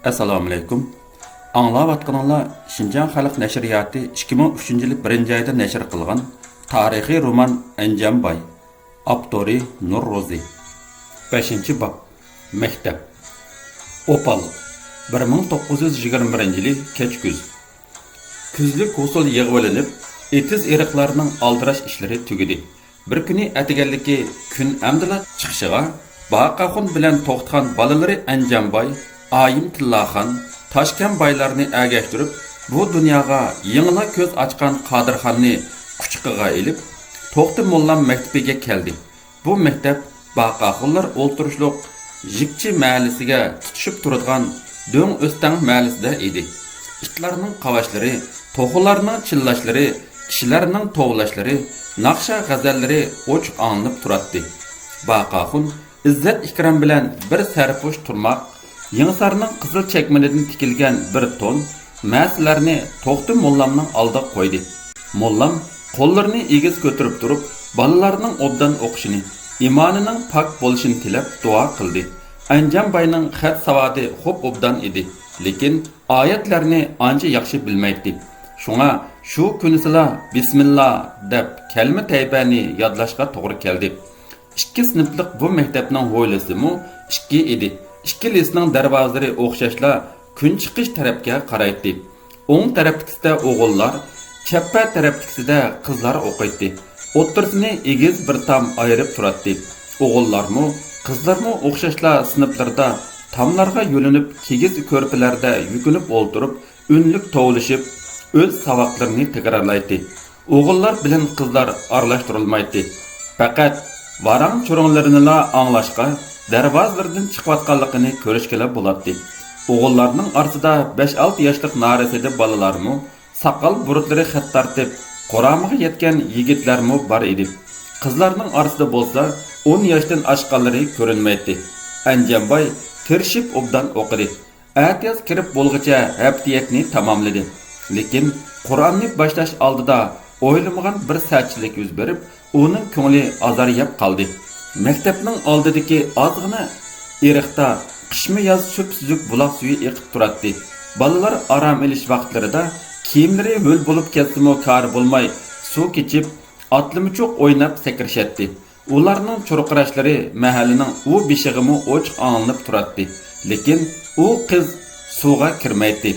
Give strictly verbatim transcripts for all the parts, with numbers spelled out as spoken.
ئەسسالامۇئەلەيكۇم. ئاڭلاۋاتقىنىڭلار شىنجاڭ خەلق نەشرىياتى ئىككى مىڭ ئۈچىنچى يىلى بىرىنچى ئايدا نەشر قىلغان تارىخىي رومان ئەنجانباي. ئاپتورى نۇر روزى. بەشىنچى باب. مەكتەپ. ئوپال. بىر مىڭ توققۇز يۈز يىگىرمە بىرىنچى يىلى كەچكۈز. كۈزلۈك ھوسۇل يىغىۋېلىنىپ، ئېتىز-ئېرىقلارنىڭ ئالدىراش ئىشلىرى تۈگىدى. بىر كۈنى ئەتىگەنلىكى كۈن ئەمدىلا چىقىشىغا، باقاخۇن بىلەن توختىغان بالىلىرى ئەنجانباي، ئايىم تىللاخان، تاشكەم بايلارنى ئەگەشتۈرۈپ، بۇ دۇنياغا يېڭىلا كۆز ئاچقان قادىرخاننى قۇچىقىغا ئېلىپ، توختى موللام مەكتىپىگە كەلدى. بۇ مەكتەپ باقاخۇنلار ئولتۇرۇشلۇق جىكچى مەھەللىسىگە تۇتىشىپ تۇرىدىغان دۆڭ ئۆستەڭ مەھەللىسىدە ئىدى. ئىتلارنىڭ قاۋاشلىرى، توخۇلارنىڭ چىللاشلىرى، كىشىلەرنىڭ توۋلاشلىرى، ناخشا-غەزەللىرى ئوچۇق ئاڭلىنىپ تۇراتتى. باقاخۇن ئىززەت-ئىكرام بىلەن بىر سەرپوش تۇرماق، يېڭىسارنىڭ قىزىل چەكمىنىدىن تىكىلگەن بىر تون مەسىلەرنى توختى موللامنىڭ ئالدىغا قويدى. موللام قوللىرىنى ئېگىز كۆتۈرۈپ تۇرۇپ، بالىلارنىڭ ئوبدان ئوقۇشىنى، ئىمانىنىڭ پاك بولۇشىنى تىلەپ دۇئا قىلدى. ئەنجانباينىڭ خەت ساۋاتى خوپ ئوبدان ئىدى، لېكىن ئايەتلەرنى ئانچە ياخشى بىلمەيتتى. شۇڭا شۇ كۈنىسىلا بىسمىللا دەپ كەلمە تەيبەنى يادلاشقا توغرا كەلدى. ئىككى سىنىپلىق بۇ مەكتەپنىڭ ھويلىسىمۇ ئىككى ئىدى. ئىككى لىسنىڭ دەرۋازىلىرى ئوخشاشلا كۈن چىقىش تەرەپكە قارايتتى. ئوڭ تەرەپتىكىسىدە ئوغۇللار، چەپپە تەرەپتىكىسىدە قىزلار ئوقۇيتتى. ئوتتۇرىسىنى ئېگىز بىر تام ئايرىپ تۇراتتى. ئوغۇللارمۇ، قىزلارمۇ ئوخشاشلا سىنىپلىرىدا تاملارغا يۆلىنىپ، كىگىز كۆرپىلەردە يۈكۈنۈپ ئولتۇرۇپ، ئۈنلۈك توۋلىشىپ، ئۆز ساۋاقلىرىنى تەكرارلايتتى. ئوغۇللار بىلەن قىزلار ئارىلاشتۇرۇلمايتتى. پەقەت ۋاراڭ-چۇرۇڭلىرىنىلا ئاڭلاشقا، دەرۋازىلىرىدىن چىقىۋاتقانلىقىنى كۆرۈشكىلا بولاتتى. ئوغۇللارنىڭ ئارىسىدا بەش-ئالتە ياشلىق نارەسىدە بالىلارمۇ، ساقال-بۇرۇتلىرى خەت تارتىپ، قورامىغا يەتكەن يىگىتلەرمۇ بار ئىدى. قىزلارنىڭ ئارىسىدا بولسا ئون ياشتىن ئاشقانلىرى كۆرۈنمەيتتى. ئەنجانباي تىرىشىپ ئوبدان ئوقۇدى. ئەتىياز كىرىپ بولغۇچە ھەپتىيەكنى تاماملىدى. لېكىن قۇرئاننى باشلاش ئالدىدا ئويلىمىغان بىر سەتچىلىك يۈز بېرىپ، ئۇنىڭ كۆڭلى ئازار يەپ قالدى. مەكتەپنىڭ ئالدىدىكى ئازغىنە ئېرىقتا قىشمۇ ياز سۈپسۈزۈك بۇلاق سۈيى ئېقىپ تۇراتتى. بالىلار ئارام ئېلىش ۋاقىتلىرىدا كىيىملىرى ھۆل بولۇپ كەتسىمۇ كارى بولماي، سۇ كېچىپ، ئاتلىمىچوق ئويناپ سەكرىشەتتى. ئۇلارنىڭ چۇرقىراشلىرى مەھەللىنىڭ ئۇ بېشىغىمۇ ئوچۇق ئاڭلىنىپ تۇراتتى، لېكىن ئۇ قىز سۇغا كىرمەيتتى.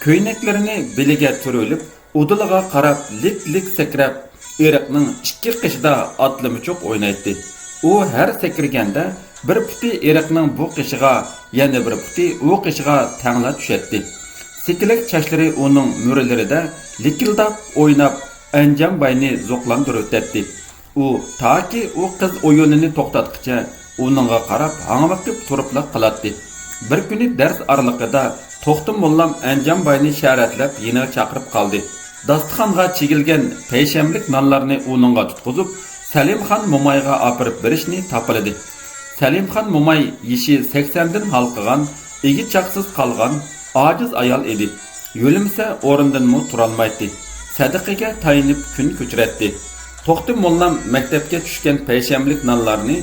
كۆينەكلىرىنى بېلىگە تۈرۈۋېلىپ، ئۇدۇلىغا قاراپ لىك-لىك سەكرەپ، ئېرىقنىڭ ئىككى قېشىدا ئاتلىمىچوق ئوينايتتى. ئۇ ھەر سەكرىگەندە، بىر پۇتى ئېرىقنىڭ بۇ قېشىغا، يەنە بىر پۇتى ئۇ قېشىغا تەڭلا چۈشەتتى. سېكىلەك چاچلىرى ئۇنىڭ مۈرىلىرىدە لىكىلداپ ئويناپ، ئەنجانباينى زوقلاندۇرۇۋېتەتتى. ئۇ تاكى ئۇ قىز ئويۇنىنى توختاتقىچە ئۇنىڭغا قاراپ ھاڭۋېقىپ تۇرۇپلا قالاتتى. بىر كۈنى دەرس ئارىلىقىدا توختى موللام ئەنجانباينى شەرەتلەپ يېنىغا چاقىرىپ قالدى. داستىخانغا چىگىلگەن پەيشەنبىلىك نانلارنى ئۇنىڭغا تۇتقۇزۇپ، سەلىمخان مومايغا ئاپىرىپ بېرىشنى تاپىلىدى. سەلىمخان موماي يېشى سەكسەندىن ھالقىغان، ئىگە چاقسىز قالغان ئاجىز ئايال ئىدى. يۆلىمىسە ئورنىدىنمۇ تۇرالمايتتى. سەدىقىگە تايىنىپ كۈن كۆچۈرەتتى. توختى موللام مەكتەپكە چۈشكەن پەيشەنبىلىك نانلارنى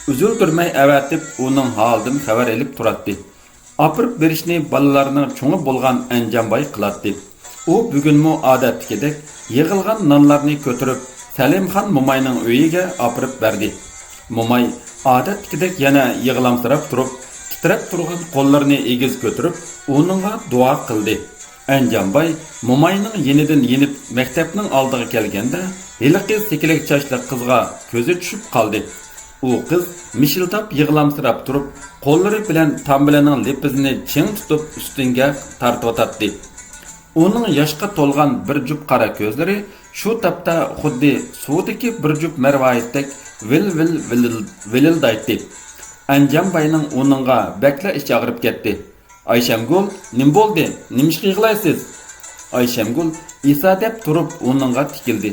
ئۈزۈلدۈرمەي ئەۋەتىپ، ئۇنىڭ ھالىدىن خەۋەر ئېلىپ تۇراتتى. ئاپىرىپ بېرىشنى بالىلارنىڭ چوڭى بولغان ئەنجانباي قىلاتتى. ئۇ بۈگۈنمۇ ئادەتتىكىدەك يىغىلغان نانلارنى كۆتۈرۈپ، سەلىمخان موماينىڭ ئۆيىگە ئاپىرىپ بەردى. موماي ئادەتتىكىدەك يەنە يىغلامسىراپ تۇرۇپ، تىترەپ تۇرغان قوللىرىنى ئېگىز كۆتۈرۈپ، ئۇنىڭغا دۇئا قىلدى. ئەنجانباي موماينىڭ يېنىدىن يېنىپ، مەكتەپنىڭ ئالدىغا كەلگەندە، ھېلىقى سېكىلەك چاچلىق قىزغا كۆزى چۈشۈپ قالدى. ئۇ قىز مىشىلداپ يىغلامسىراپ تۇرۇپ، قوللىرى بىلەن تامبىلىنىڭ لىپىزىنى چىڭ تۇتۇپ ئۈستۈنگە تارتىۋاتاتتى. ئۇنىڭ ياشقا تولغان بىر جۈپ قارا كۆزلىرى شۇ تاپتا خۇددى سۇدىكى بىر جۈپ مەرۋايىتتەك ۋىل-ۋىل ۋىلىل-، ۋىلىلدايتتى. ئەنجانباينىڭ ئۇنىڭغا بەكلا ئىچى ئاغرىپ كەتتى. ئايشەمگۈل، نېمە بولدى؟ نېمىشقا يىغلايسىز؟ ئايشەمگۈل ئېسادەپ تۇرۇپ ئۇنىڭغا تىكىلدى.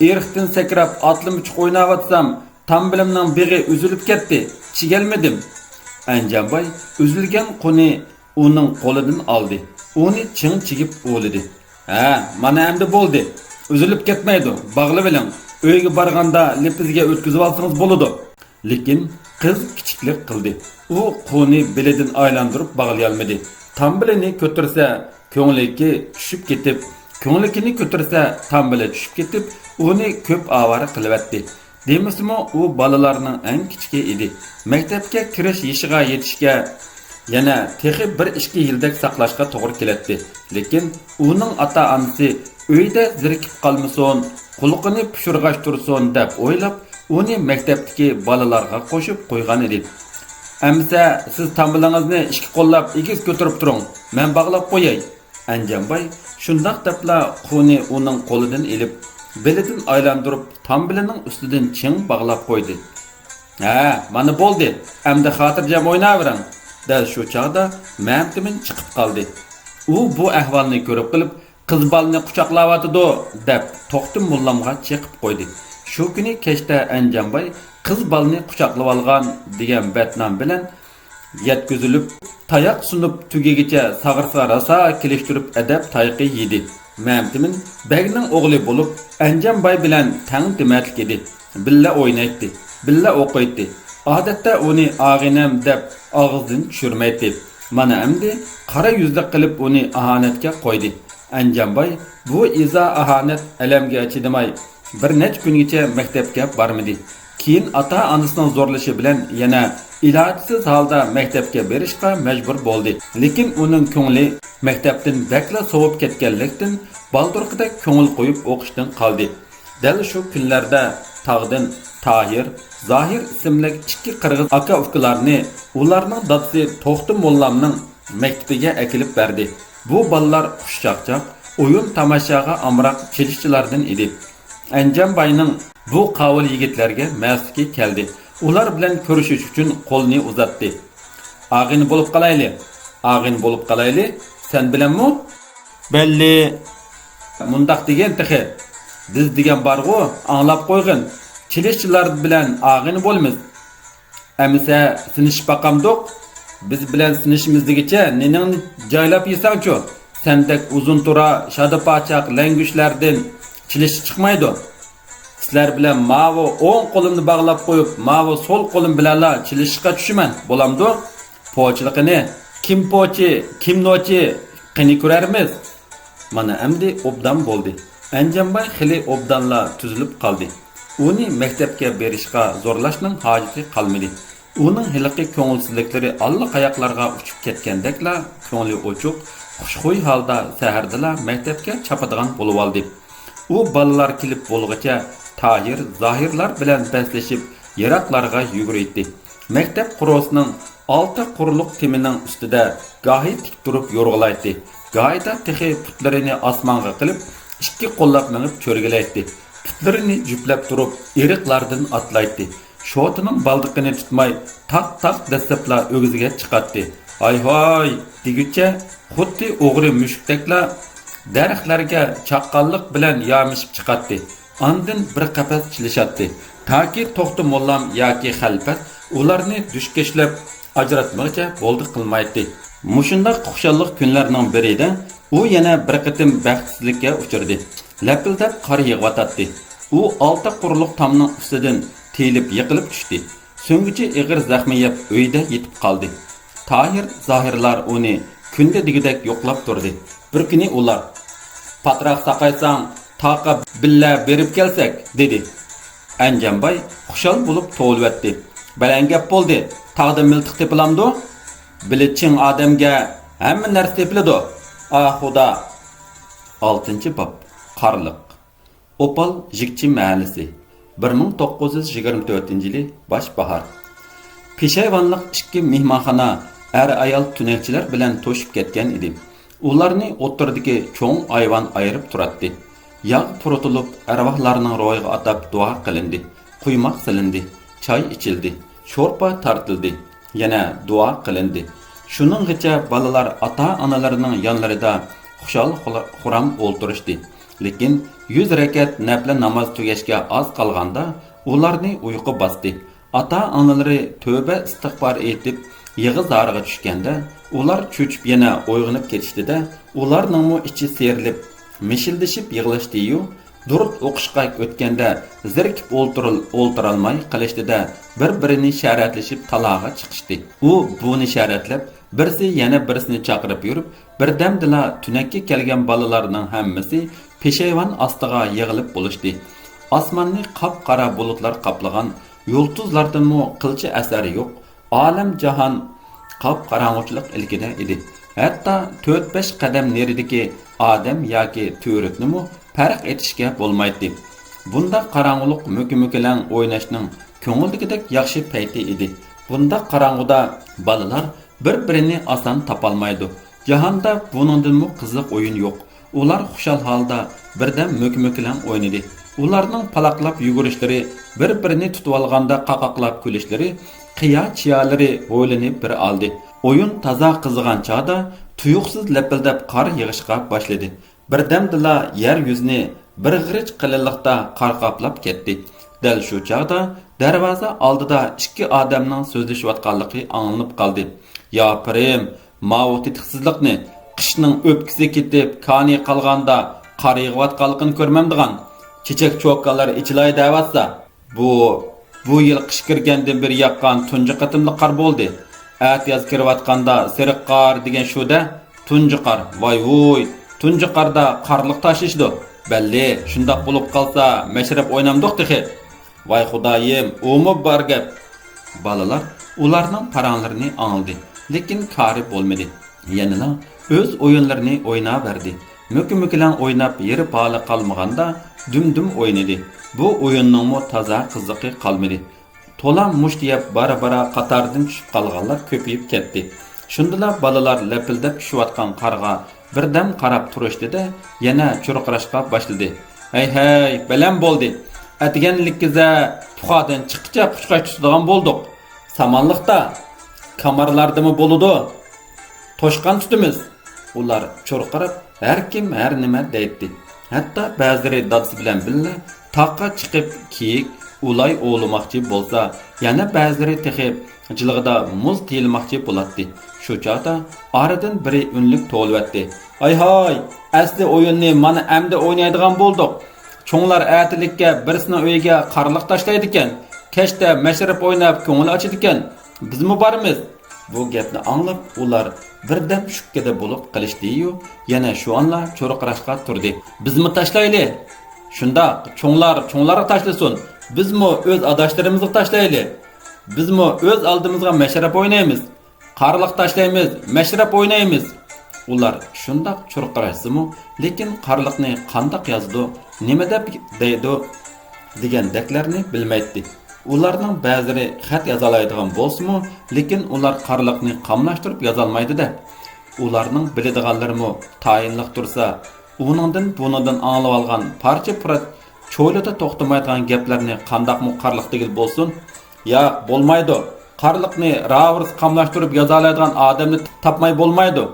ئېرىقتىن سەكرەپ ئاتلىمىچۇق ئويناۋاتسام، تامبىلىمنىڭ بېغى ئۈزۈلۈپ كەتتى، چىگەلمىدىم. ئەنجانباي ئۈزۈلگەن قۇنى ئۇنىڭ قولىدىن ئالدى، ئۇنى چىڭ چىگىپ ئۇۋىلىدى. ھە، مانا ئەمدى بولدى. ئۈزۈلۈپ كەتمەيدۇ، باغلىۋېلىڭ. ئۆيگە بارغاندا لىپىزگە ئۆتكۈزۈۋالسىڭىز بولىدۇ. لېكىن قىز كىچىكلىك قىلدى. ئۇ قۇنى بېلىدىن ئايلاندۇرۇپ باغلىيالمىدى. تامبىلىنى كۆتۈرسە، كۆڭلىكى چۈشۈپ كېتىپ، كۆڭلىكىنى كۆتۈرسە، تامبىلى چۈشۈپ كېتىپ، ئۇنى كۆپ ئاۋارە قىلىۋەتتى. دېمىسىمۇ، ئۇ بالىلارنىڭ ئەڭ كىچىكى ئىدى. مەكتەپكە كىرىش يېشىغا يېتىشكە يەنە تېخى بىر ئىككى يىلدەك ساقلاشقا توغرا كېلەتتى. لېكىن ئۇنىڭ ئاتا-ئانىسى ئۆيدە زېرىكىپ قالمىسۇن، قۇلىقىنى پۇشۇرغاچ تۇرسۇن دەپ ئويلاپ، ئۇنى مەكتەپتىكى بالىلارغا قوشۇپ قويغان ئىدى. ئەمىسە، سىز تامبىلىڭىزنى ئىككى قوللاپ ئېگىز كۆتۈرۈپ تۇرۇڭ، مەن باغلاپ قوياي. ئەنجانباي شۇنداق دەپلا قۇنى ئۇنىڭ قولىدىن ئېلىپ، بېلىدىن ئايلاندۇرۇپ، تامبىلىنىڭ ئۈستىدىن چىڭ باغلاپ قويدى. ھە، مانا بولدى، ئەمدى خاتىرجەم ئويناۋېرىڭ. دەل شۇ چاغدا مەمتىمىن چىقىپ قالدى. ئۇ بۇ ئەھۋالنى كۆرۈپ قېلىپ، قىز بالىنى قۇچاقلاۋاتىدۇ، دەپ توختى موللامغا چېقىپ قويدى. شۇ كۈنى كەچتە ئەنجانباي قىز بالىنى قۇچاقلىۋالغان دېگەن بەتنام بىلەن يەتكۈزۈلۈپ، تاياق سۇنۇپ تۈگىگىچە ساغرىسىغا راسا كېلىشتۈرۈپ ئەدەپ تايىقى يېدى. مەمتىمىن بەگنىڭ ئوغلى بولۇپ، ئەنجانباي بىلەن تەڭ دېمەتلىك ئىدى. بىللە ئوينايتتى، بىللە ئوقۇيتتى. ئادەتتە ئۇنى ئاغىنەم دەپ ئاغزىدىن چۈشۈرمەيتتى. مانا ئەمدى قارا يۈزلۈك قىلىپ ئۇنى ئاھانەتكە قويدى. ئەنجانباي بۇ ئىزا ئاھانەت ئەلەمگە چىدىماي، بىر نەچچە كۈنگىچە مەكتەپكە بارمىدى. كېيىن ئاتا-ئانىسىنىڭ زورلىشى بىلەن يەنە ئىلاجسىز ھالدا مەكتەپكە بېرىشقا مەجبۇر بولدى. لېكىن ئۇنىڭ كۆڭلى مەكتەپتىن بەكلا سوۋۇپ كەتكەنلىكتىن، بالدۇرقىدەك كۆڭۈل قويۇپ ئوقۇشتىن قالدى. دەل شۇ كۈنلەردە تاغدىن تاھىر، زاھىر ئىسىملىك ئىككى قىرغىز ئاكا-ئۇكىلارنى ئۇلارنىڭ دادىسى توختى موللامنىڭ مەكتىپىگە ئەكېلىپ بەردى. بۇ بالىلار خۇشچاقچاق، ئويۇن-تاماشاغا ئامراق چېلىشچىلاردىن ئىدى. ئەنجانباينىڭ بۇ قاۋۇل يىگىتلەرگە مەستلىكى كەلدى. ئۇلار بىلەن كۆرۈشۈش ئۈچۈن قولىنى ئۇزاتتى. ئاغىنە بولۇپ قالايلى، ئاغىنە بولۇپ قالايلى، سەن بىلەنمۇ؟ بەللى. مۇنداق دېگىن تېخى، بىز دېگەن بارغۇ، ئاڭلاپ قويغىن، چېلىشچىلار بىلەن ئاغىنە بولىمىز. ئەمىسە سىنىشىپ باقامدۇق؟ بىز بىلەن سىنىشىمىز دېگىچە نېنىڭنى جايلاپ يېسەڭچۇ؟ سەندەك ئۇزۇن تۇرا، شادا-پاچاق لەڭگۈچلەردىن چېلىشچى چىقمايدۇ. سىلەر بىلەن ماۋۇ ئوڭ قولۇمنى باغلاپ قويۇپ، ماۋۇ سول قولۇم بىلەنلا چېلىشىشقا چۈشىمەن، بولامدۇ؟ پوچىلىقىنى، كىم پوچى، كىم نوچى، قېنى كۆرەرمىز. مانا ئەمدى ئوبدان بولدى. ئەنجانباي خېلى ئوبدانلا تۈزۈلۈپ قالدى. ئۇنى مەكتەپكە بېرىشقا زورلاشنىڭ ھاجىتى قالمىدى. ئۇنىڭ ھېلىقى كۆڭۈلسىزلىكلىرى ئاللىقاياقلارغا ئۇچۇپ كەتكەندەكلا، كۆڭلى ئوچۇق، خۇشخۇي ھالدا سەھەردىلا مەكتەپكە چاپىدىغان بولۇۋالدى. ئۇ بالىلار كېلىپ بولغۇچە تاھىر، زاھىرلار بىلەن بەسلىشىپ، يىراقلارغا يۈگۈرۈيتتى. مەكتەپ قورۇسىنىڭ ئالتە قۇرلۇق تېمىنىڭ ئۈستىدە گاھى تىك تۇرۇپ يورغىلايتتى، گاھىدا تېخى پۇتلىرىنى ئاسمانغا قىلىپ، ئىككى قوللاپ مېڭىپ چۆرگىلەيتتى. پۇتلىرىنى جۈپلەپ تۇرۇپ، ئېرىقلاردىن ئاتلايتتى. شوتىنىڭ بالدىقىنى تۇتماي، تاق-تاق دەسسەپلا ئۆگزىگە چىقاتتى. ھاي-ھاي! دېگۈچە، خۇددى ئوغرى مۈشۈكتەكلا دەرەخلەرگە چاققانلىق بىلەن يامىشىپ چىقاتتى. ئاندىن بىر قەپەس چېلىشاتتى. تاكى توختى موللام ياكى خەلپەت ئۇلارنى دۈشكەشلەپ ئاجراتمىغىچە بولدى قىلمايتتى. مۇشۇنداق خۇشاللىق كۈنلەرنىڭ بىرىدە ئۇ يەنە بىر قېتىم بەختسىزلىككە ئۇچرىدى. لەپىلدەپ قار يېغىۋاتاتتى. ئۇ ئالتە قۇرلۇق تامنىڭ ئۈستىدىن تېيىلىپ يىقىلىپ چۈشتى. سۆڭگۈچى ئېغىر زەخمى يەپ ئۆيدە يېتىپ قالدى. تاھىر، زاھىرلار ئۇنى كۈندە دېگۈدەك يوقلاپ تۇردى. بىر كۈنى ئۇلار، پاتراق ساقايساڭ، تاغقا بىللە بېرىپ كەلسەك، دېدى. ئەنجانباي خۇشال بولۇپ توۋلىۋەتتى. بەلەن گەپ بولدى، تاغدا مىلتىق تېپىلامدۇ؟ بىلى چىڭ ئادەمگە ھەممە نەرسە تېپىلىدۇ. ئا خۇدا! ئالتىنچى باب. قارلىق. ئوپال جىكچى مەھەللىسى، بىر مىڭ توققۇز يۈز يىگىرمە تۆتىنچى يىلى باش باھار. پېشايۋانلىق ئىككى مېھمانخانا ئەر-ئايال تۈنەكچىلەر بىلەن توشۇپ كەتكەن ئىدى. ئۇلارنى ئوتتۇرىدىكى چوڭ ئايۋان ئايرىپ تۇراتتى. ياغ پۇرىتىلىپ، ئەرۋاھلارنىڭ روھىغا ئاتاپ دۇئا قىلىندى، قۇيماق سېلىندى، چاي ئىچىلدى، شورپا تارتىلدى. يەنە دۇئا قىلىندى. شۇنىڭغىچە بالىلار ئاتا-ئانىلىرىنىڭ يانلىرىدا خۇشال-خۇرام ئولتۇرۇشتى. لېكىن يۈز رەكەت نەپلە ناماز تۈگەشكە ئاز قالغاندا، ئۇلارنى ئۇيقۇ باستى. ئاتا-ئانىلىرى تۆبە-ئىستىغپار ئېيتىپ، يىغا-زارىغا چۈشكەندە، ئۇلار چۆچۈپ يەنە ئويغىنىپ كېتىشتى-دە، ئۇلارنىڭمۇ ئىچى سىيرىلىپ، مىشىلدىشىپ يىغلاشتى-يۇ، دۇرۇت ئوقۇشقا ئۆتكەندە زېرىكىپ ئولتۇرۇل-، ئولتۇرالماي قېلىشتى-دە، بىر-بىرىنى شەرەتلىشىپ تالاغا چىقىشتى. ئۇ بۇنى شەرەتلەپ، بىرسى يەنە بىرسىنى چاقىرىپ يۈرۈپ، بىردەمدىلا تۈنەككە كەلگەن بالىلارنىڭ ھەممىسى پېشايۋان ئاستىغا يىغىلىپ بولۇشتى. ئاسماننى قاپقارا بۇلۇتلار قاپلىغان، يۇلتۇزلاردىنمۇ قىلچە ئەسەر يوق. ئالەم جاھان قاپقاراڭغۇچىلىق ئىلكىدە ئىدى. ھەتتا تۆت-بەش قەدەم نېرىدىكى ئادەم ياكى تۈۋرۈكنىمۇ پەرق ئېتىشكە بولمايتتى. بۇنداق قاراڭغۇلۇق مۆكە-مۆكىلەڭ ئويناشنىڭ كۆڭۈلدىكىدەك ياخشى پەيتى ئىدى. بۇنداق قاراڭغۇدا بالىلار بىر-بىرىنى ئاسان تاپالمايدۇ. جاھاندا بۇنىڭدىنمۇ قىزىق ئويۇن يوق. ئۇلار خۇشال ھالدا بىردەم مۆكە-مۆكىلەڭ ئوينىدى. ئۇلارنىڭ پالاقلاپ يۈگۈرۈشلىرى، بىر-بىرىنى تۇتۇۋالغاندا قاقاقلاپ كۈلۈشلىرى، قىيا-چىيالىرى ھويلىنى بىر ئالدى. ئويۇن تازا قىزىغان چاغدا تۇيۇقسىز لەپىلدەپ قار يېغىشقا باشلىدى. بىردەمدىلا يەر يۈزىنى بىر غېرىچ قېلىنلىقتا قار قاپلاپ كەتتى. دەل شۇ چاغدا دەرۋازا ئالدىدا ئىككى ئادەمنىڭ سۆزلىشىۋاتقانلىقى ئاڭلىنىپ قالدى. ياپىرىم، ماۋۇ تېتىقسىزلىقنى، قىشنىڭ ئۆپكىسى كېتىپ، كانى قالغاندا قار يېغىۋاتقانلىقىنى كۆرمەمدىغان؟ چېچەك چوكانلار ئېچىلاي دەۋاتسا، بۇ، بۇ يىل قىش كىرگەندىن بېرى ياغقان تۇنجى قېتىملىق قار بولدى. ئەتىياز كىرىۋاتقاندا سېرىق قار دېگەن شۇ-دە، تۇنجى قار، ۋاي-ۋۇي، تۇنجى قاردا قارلىق تاشلىشىدۇ. بەللى، شۇنداق بولۇپ قالسا، مەشرەپ ئوينامدۇق تېخى. ۋاي خۇدايىم، ئۇمۇ بار گەپ. بالىلار ئۇلارنىڭ پاراڭلىرىنى ئاڭلىدى، لېكىن كارى بولمىدى. يەنىلا ئۆز ئويۇنلىرىنى ئويناۋەردى. مۆكە-مۆكىلەڭ ئويناپ يېرى-پالى قالمىغاندا دۈم-دۈم ئوينىدى. بۇ ئويۇننىڭمۇ تازا قىزىقى قالمىدى. تولا مۇشت يەپ بارا-بارا قاتاردىن چۈشۈپ قالغانلار كۆپىيىپ كەتتى. شۇندىلا بالىلار لەپىلدەپ چۈشۈۋاتقان قارغا بىردەم قاراپ تۇرۇشتى-دە، يەنە چۇرقىراشقا باشلىدى. ھەي-ھەي، بەلەن بولدى. ئەتىگەنلىككىزە پۇخادىن چىققىچە قۇشقاچ تۇتىدىغان بولدۇق. سامانلىقتا، كامارلاردىمۇ بولىدۇ. توشقان تۇتىمىز. ئۇلار چۇرقىراپ، ھەركىم ھەر نېمە دەيتتى. ھەتتا بەزىلىرى دادىسى بىلەن بىللە تاغقا چىقىپ كېيىك، ئۇلاي ئوۋلىماقچى بولسا، يەنە بەزىلىرى تېخى جىلغىدا مۇز تېيىلماقچى بولاتتى. شۇ چاغدا ئارىدىن بىرى ئۈنلۈك توۋلىۋەتتى. ھاي-ھاي، ئەسلى ئويۇننى مانا ئەمدى ئوينايدىغان بولدۇق. چوڭلار ئەتىلىككە بىرسىنىڭ ئۆيىگە قارلىق تاشلايدىكەن، كەچتە مەشرەپ ئويناپ كۆڭۈل ئاچىدىكەن. بىزمۇ بارىمىز. بۇ گەپنى ئاڭلاپ، ئۇلار بىردەم شۈككىدە بولۇپ قېلىشتى-يۇ، يەنە شۇ ئانلا چۇرقىراشقا تۇردى. بىزمۇ تاشلايلى! شۇنداق، چوڭلار چوڭلارغا تاشلىسۇن، بىزمۇ ئۆز ئاداشلىرىمىزغا تاشلايلى! بىزمۇ ئۆز ئالدىمىزغا مەشرەپ ئوينايمىز! قارلىق تاشلايمىز، مەشرەپ ئوينايمىز! ئۇلار شۇنداق چۇرقىراشسىمۇ، لېكىن قارلىقنى قانداق يازىدۇ، نېمە دەپ دەيدۇ دېگەندەكلەرنى بىلمەيتتى. ئۇلارنىڭ بەزىلىرى خەت يازالايدىغان بولسىمۇ، لېكىن ئۇلار قارلىقنى قاملاشتۇرۇپ يازالمايدۇ-دە. ئۇلارنىڭ بىلىدىغانلىرىمۇ تايىنلىق تۇرسا، ئۇنىڭدىن بۇنىڭدىن ئاڭلىۋالغان پارچە-پۇرات چويلىدا توختىمايدىغان گەپلەرنى قانداقمۇ قارلىق دېگىلى بولسۇن؟ ياق، بولمايدۇ. قارلىقنى راۋۇرۇس قاملاشتۇرۇپ يازالايدىغان ئادەمنى تاپماي بولمايدۇ.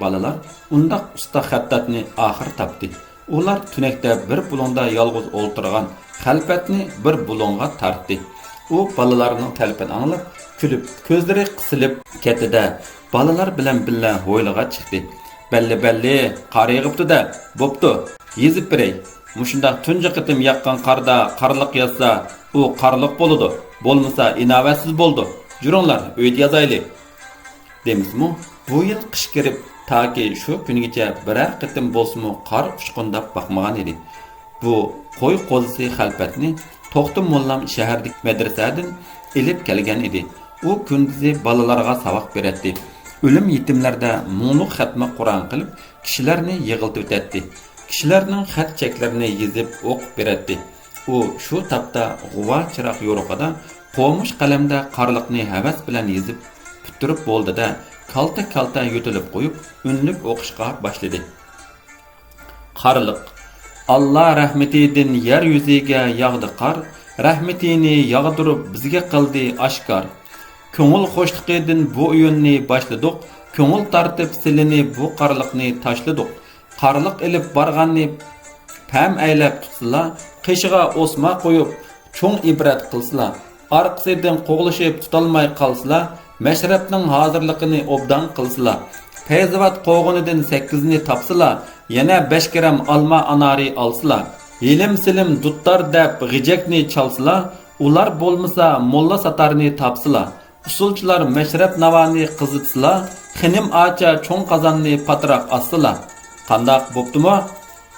بالىلار ئۇنداق ئۇستا خەتتاتنى ئاخىر تاپتى. ئۇلار تۈنەكتە بىر بۇلۇڭدا يالغۇز ئولتۇرغان خەلپەتنى بىر بۇلۇڭغا تارتتى. ئۇ بالىلارنىڭ تەلىپىنى ئاڭلاپ، كۈلۈپ، كۆزلىرى قىسىلىپ كەتتى-دە، بالىلار بىلەن بىللە ھويلىغا چىقتى. بەللى، بەللى، قار يېغىپتۇ-دە، بوپتۇ، يېزىپ بېرەي. مۇشۇنداق تۇنجى قېتىم ياغقان قاردا قارلىق يازسا، ئۇ قارلىق بولىدۇ، بولمىسا ئىناۋەتسىز بولىدۇ. يۈرۈڭلار، ئۆيدە يازايلى. دېمىسىمۇ، بۇ يىل قىش كىرىپ، تاكى شۇ كۈنگىچە بىرەر قېتىم بولسىمۇ قار ئۇچقۇنداپ باقمىغان ئىدى. بۇ قوي قوزىسى خەلپەتنى توختى موللام شەھەردىكى مەدرىسەدىن ئېلىپ كەلگەن ئىدى. ئۇ كۈندۈزى بالىلارغا ساۋاق بېرەتتى. ئۆلۈم يېتىملەردە مۇڭلۇق خەتمە قۇرئان قىلىپ، كىشىلەرنى يىغلىتىۋېتەتتى. كىشىلەرنىڭ خەت-چەكلىرىنى يېزىپ ئوقۇپ بېرەتتى. ئۇ شۇ تاپتا غۇۋا چىراغ يورۇقىدا قومۇش قەلەمدە قارلىقنى ھەۋەس بىلەن يېزىپ پۈتتۈرۈپ بولدى-دە، كالتە-كالتە يۆتىلىپ قويۇپ، ئۈنلۈك ئوقۇشقا باشلىدى. قارلىق. ئاللا رەھمىتىدىن يەر يۈزىگە ياغدى قار، رەھمىتىنى ياغدۇرۇپ بىزگە قىلدى ئاشكار. كۆڭۈل خۇشلۇقىدىن بۇ ئويۇننى باشلىدۇق، كۆڭۈل تارتىپ سىلىنى بۇ قارلىقنى تاشلىدۇق. قارلىق ئېلىپ بارغاننى پەم ئەيلەپ تۇتسىلا، قېشىغا ئوسما قويۇپ، چوڭ ئىبرەت قىلسىلا، ئارقىسىدىن قوغلىشىپ تۇتالماي قالسىلا، مەشرەپنىڭ ھازىرلىقىنى ئوبدان قىلسىلا، پەيزىۋات قوغۇنىدىن سەككىزنى تاپسىلا، يەنە بەش گرام ئالما ئانارى ئالسىلا، ھېلىم-سېلىم دۇتار دەپ غىجەكنى چالسىلا، ئۇلار بولمىسا موللا ساتارنى تاپسىلا، ئۇسسۇلچىلار مەشرەپ ناۋانى قىزىتسىلا، خېنىم ئاچا چوڭ قازاننى پاتراق ئاسسىلا. قانداق، بوپتۇمۇ؟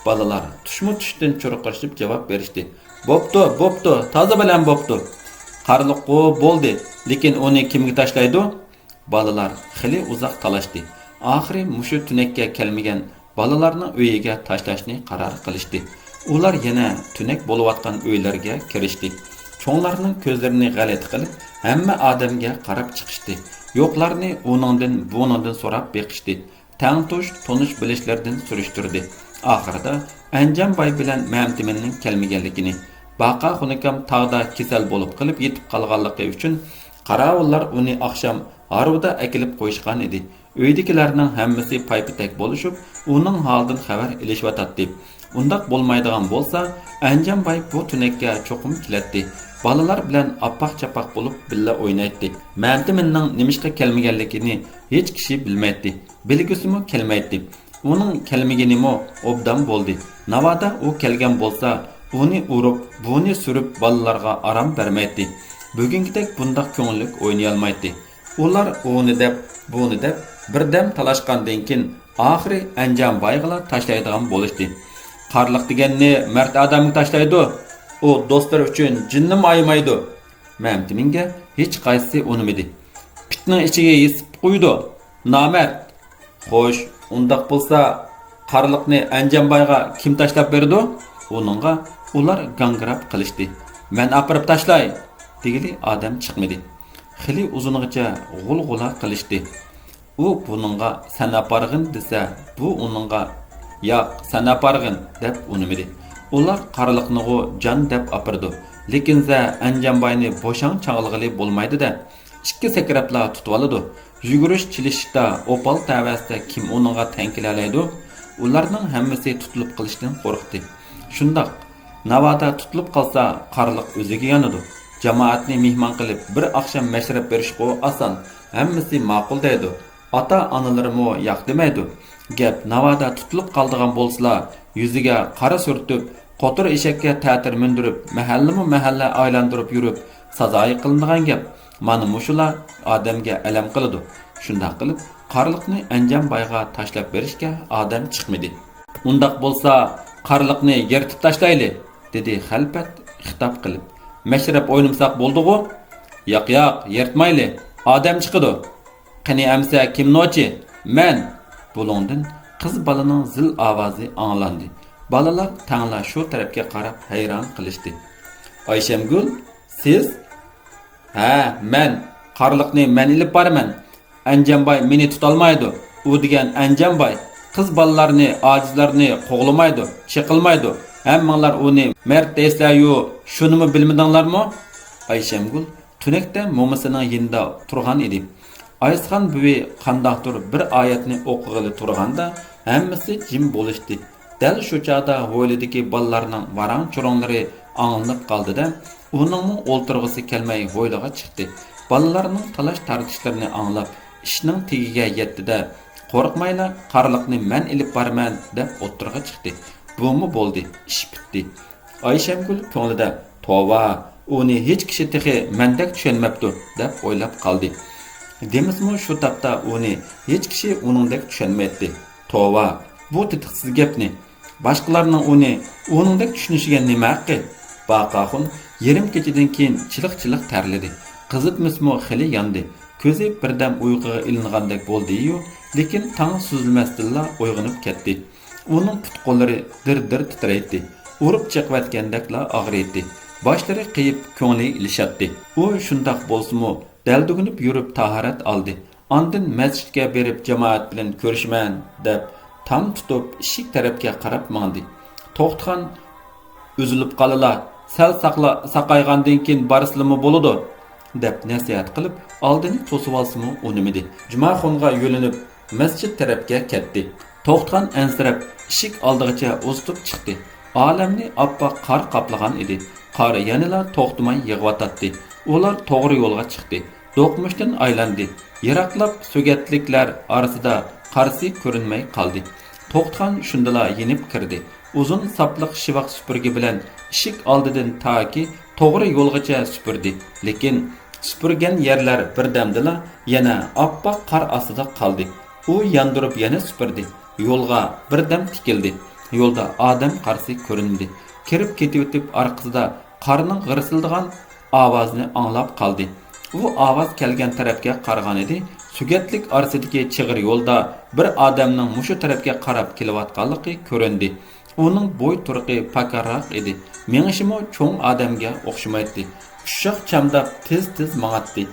بالىلار تۇشمۇ-تۇشتىن چۇرقىرىشىپ جاۋاب بېرىشتى. بوپتۇ، بوپتۇ، تازا بىلەن بوپتۇ. قارلىققۇ بولدى، لېكىن ئۇنى كىمگە تاشلايدۇ؟ بالىلار خېلى ئۇزاق تالاشتى. ئاخىرى مۇشۇ تۈنەككە كەلمىگەن بالىلارنىڭ ئۆيىگە تاشلاشنى قارار قىلىشتى. ئۇلار يەنە تۈنەك بولۇۋاتقان ئۆيلەرگە كىرىشتى. چوڭلارنىڭ كۆزلىرىنى غەلىتە قىلىپ، ھەممە ئادەمگە قاراپ چىقىشتى. يوقلارنى ئۇنىڭدىن، بۇنىڭدىن سوراپ بېقىشتى. تەڭتۇش، تونۇش-بىلىشلىرىدىن سۈرۈشتۈردى. ئاخىرىدا ئەنجان باي بىلەن مەمتىمىننىڭ كەلمىگەنلىكىنى، باقا خۇنىكام تاغدا كېسەل بولۇپ قېلىپ يېتىپ قالغانلىقى ئۈچۈن، قاراۋۇللار ئۇنى ئاخشام ھارۋىدا ئەكېلىپ قويۇشقان ئىدى. ئۆيدىكىلەرنىڭ ھەممىسى پايپېتەك بولۇشۇپ، ئۇنىڭ ھالىدىن خەۋەر ئېلىشىۋاتاتتى. ئۇنداق بولمايدىغان بولسا، ئەنجان باي بۇ تۈنەككە چوقۇم كېلەتتى. بالىلار بىلەن ئاپپاق-چاپپاق بولۇپ بىللە ئوينايتتى. مەمتىمىننىڭ نېمىشقا كەلمىگەنلىكىنى ھېچ كىشى بىلمەيتتى. بىلگۈسىمۇ كەلمەيتتى. ئۇنىڭ كەلمىگىنىمۇ ئوبدان بولدى. ناۋادا ئۇ كەلگەن بولسا، ئۇنى ئۇرۇپ، بۇنى سۈرۈپ بالىلارغا ئارام بەرمەيتتى. بۈگۈنكىدەك بۇنداق كۆڭۈللۈك ئوينىيالمايتتى. ئۇلار ئۇنى دەپ، بۇنى دەپ بىردەم تالاشقاندىن كېيىن، ئاخىرى ئەنجان بايغىلا تاشلايدىغان بولۇشتى. قارلىق دېگەننى مەرد ئادەمگە تاشلايدۇ. ئۇ دوستلىرى ئۈچۈن جېنىنىمۇ ئايىمايدۇ. مەمتىمىنگە ھېچقايسىسى ئۇنىمىدى. پىتنىڭ ئىچىگە يېسىپ قويىدۇ. نامەرد! خوش، ئۇنداق بولسا، قارلىقنى ئەنجان بايغا كىم تاشلاپ بېرىدۇ؟ ئۇنىڭغا ئۇلار گاڭگىراپ قىلىشتى. مەن ئاپىرىپ تاشلاي! دېگىلى ئادەم چىقمىدى. خېلى ئۇزۇنغىچە غۇلغۇلا قىلىشتى. ئۇ بۇنىڭغا سەن ئاپارغىن دېسە، بۇ ئۇنىڭغا ياق، سەن ئاپارغىن دەپ ئۇنىمىدى. ئۇلار قارلىقنىغۇ جان دەپ ئاپىرىدۇ. لېكىنزە ئەنجان باينى بوشاڭ چاغلىغىلى بولمايدۇ-دە. ئىككى سەكرەپلا تۇتۇۋالىدۇ. يۈگۈرۈش چېلىشىشتا ئوپال تەۋەسىدە كىم ئۇنىڭغا تەڭ كېلەلەيدۇ؟ ئۇلارنىڭ ھەممىسى تۇتۇلۇپ قېلىشتىن قورقتى. شۇنداق، ناۋادا تۇتۇلۇپ قالسا، قارلىق ئۆزىگە يانىدۇ. جامائەتنى مېھمان قىلىپ، بىر ئاخشام مەشرەپ بېرىشقۇ ئاسان، ھەممىسى ماقۇل دەيدۇ. ئاتا-ئانىلىرىمۇ ياق دېمەيدۇ. گەپ ناۋادا تۇتۇلۇپ قالىدىغان بولسىلا، يۈزىگە قارا سۈرتۈپ، قوتۇر ئېشەككە تەتۈر مىندۈرۈپ، مەھەللىمۇ مەھەللە ئايلاندۇرۇپ يۈرۈپ، سازايى قىلىنىدىغان گەپ. مانا مۇشۇلار ئادەمگە ئەلەم قىلىدۇ. شۇنداق قىلىپ، قارلىقنى ئەنجان بايغا تاشلاپ بېرىشكە ئادەم چىقمىدى. ئۇنداق بولسا، قارلىقنى يىرتىپ تاشلايلى، دېدى خەلپەت خىتاب قىلىپ. مەشرەپ ئوينىمىساق بولدىغۇ؟ ياق، ياق، يىرتمايلى، ئادەم چىقىدۇ. قېنى ئەمسە كىم نوچى؟ مەن! بۇلۇڭدىن قىز بالىنىڭ زىل ئاۋازى ئاڭلاندى. بالىلار تەڭلا شۇ تەرەپكە قاراپ ھەيران قېلىشتى. ئايشەمگۈل، سىز؟ ھە، مەن. قارلىقنى مەن ئېلىپ بارىمەن. ئەنجانباي مېنى تۇتالمايدۇ. ئۇ دېگەن ئەنجانباي قىز بالىلارنى، ئاجىزلارنى قوغلىمايدۇ، چېقىلمايدۇ. ھەممىڭلار ئۇنى مەرد دەيسىلەريۇ، شۇنىمۇ بىلمىدىڭلارمۇ؟ ئايشەمگۈل تۈنەكتە مومىسىنىڭ يېنىدا تۇرغان ئىدى. ئايسىخان بۈۋى قانداقتۇر بىر ئايەتنى ئوقۇغىلى تۇرغاندا، ھەممىسى جىم بولۇشتى. دەل شۇ چاغدا ھويلىدىكى بالىلارنىڭ ۋاراڭ-چۇرۇڭلىرى ئاڭلىنىپ قالدى-دە، ئۇنىڭمۇ ئولتۇرغۇسى كەلمەي ھويلىغا چىقتى. بالىلارنىڭ تالاش-تارتىشلىرىنى ئاڭلاپ، ئىشنىڭ تېگىگە يەتتى-دە، قورقمايلا، قارلىقنى مەن ئېلىپ بارىمەن، دەپ ئوتتۇرىغا چىقتى. بۇمۇ بولدى، ئىش پۈتتى. ئايشەمگۈل كۆڭلىدە، توۋا، ئۇنى ھېچ كىشى تېخى مەندەك چۈشەنمەپتۇ، دەپ ئويلاپ قالدى. دېمىسىمۇ شۇ تاپتا ئۇنى ھېچ كىشى ئۇنىڭدەك چۈشەنمەيتتى. توۋا، بۇ تېتىقسىز گەپنى، باشقىلارنىڭ ئۇنى ئۇنىڭدەك چۈشىنىشىگە نېمە ھەققى؟ باقاخۇن يېرىم كېچىدىن كېيىن چىلىق-چىلىق تەرلىدى. قىزىتمىسىمۇ خېلى ياندى. كۆزى بىردەم ئۇيقۇغا ئىلىنغاندەك بولدىيۇ، لېكىن تاڭ سۈزۈلمەستىنلا ئويغىنىپ كەتتى. ئۇنىڭ پۇت-قوللىرى دىر-دىر تىترەيتتى. ئۇرۇپ چېقىۋەتكەندەكلا ئاغرىيتتى. باشلىرى قېيىپ، كۆڭلى ئېلىشاتتى. ئۇ شۇنداق بولسىمۇ، دەلدۈگۈنۈپ يۈرۈپ تاھارەت ئالدى. ئاندىن مەسچىتكە بېرىپ جامائەت بىلەن كۆرۈشىمەن دەپ تام تۇتۇپ ئىشىك تەرەپكە قاراپ ماڭدى. توختىخان ئۈزۈلۈپ قالىلا، سەل ساقلا-، ساقايغاندىن كېيىن بارسىلىمۇ بولىدۇ، دەپ نەسىھەت قىلىپ ئالدىنى توسۇۋالسىمۇ ئۇنىمىدى. جۇماخۇنغا يۆلىنىپ مەسچىت تەرەپكە كەتتى. توختىخان ئەنسىرەپ ئىشىك ئالدىغىچە ئۇزىتىپ چىقتى. ئالەمنى ئاپئاق قار قاپلىغان ئىدى. قار يەنىلا توختىماي يېغىۋاتاتتى. ئۇلار توغرا يولغا چىقتى. دوقمۇشتىن ئايلاندى. يىراقلاپ سۆگەتلىكلەر ئارىسىدا قارىسى كۆرۈنمەي قالدى. توختىخان شۇندىلا يېنىپ كىردى. ئۇزۇن ساپلىق شىۋاق سۈپۈرگە بىلەن ئىشىك ئالدىدىن تاكى توغرا يولغىچە سۈپۈردى. لېكىن سۈپۈرگەن يەرلەر بىردەمدىلا يەنە ئاپئاق قار ئاستىدا قالدى. ئۇ ياندۇرۇپ يەنە سۈپۈردى. يولغا بىردەم تىكىلدى. يولدا ئادەم قارىسى كۆرۈنمىدى. كىرىپ كېتىۋېتىپ ئارقىسىدا قارنىڭ غىرسىلدىغان ئاۋازىنى ئاڭلاپ قالدى. ئۇ ئاۋاز كەلگەن تەرەپكە قارىغانىدى. سۆگەتلىك ئارىسىدىكى چىغىر يولدا بىر ئادەمنىڭ مۇشۇ تەرەپكە قاراپ كېلىۋاتقانلىقى كۆرۈندى. ئۇنىڭ بوي تۇرقى پاكارراق ئىدى. مېڭىشىمۇ چوڭ ئادەمگە ئوخشىمايتتى. ئۇششاق چامداپ تېز-تېز ماڭاتتى.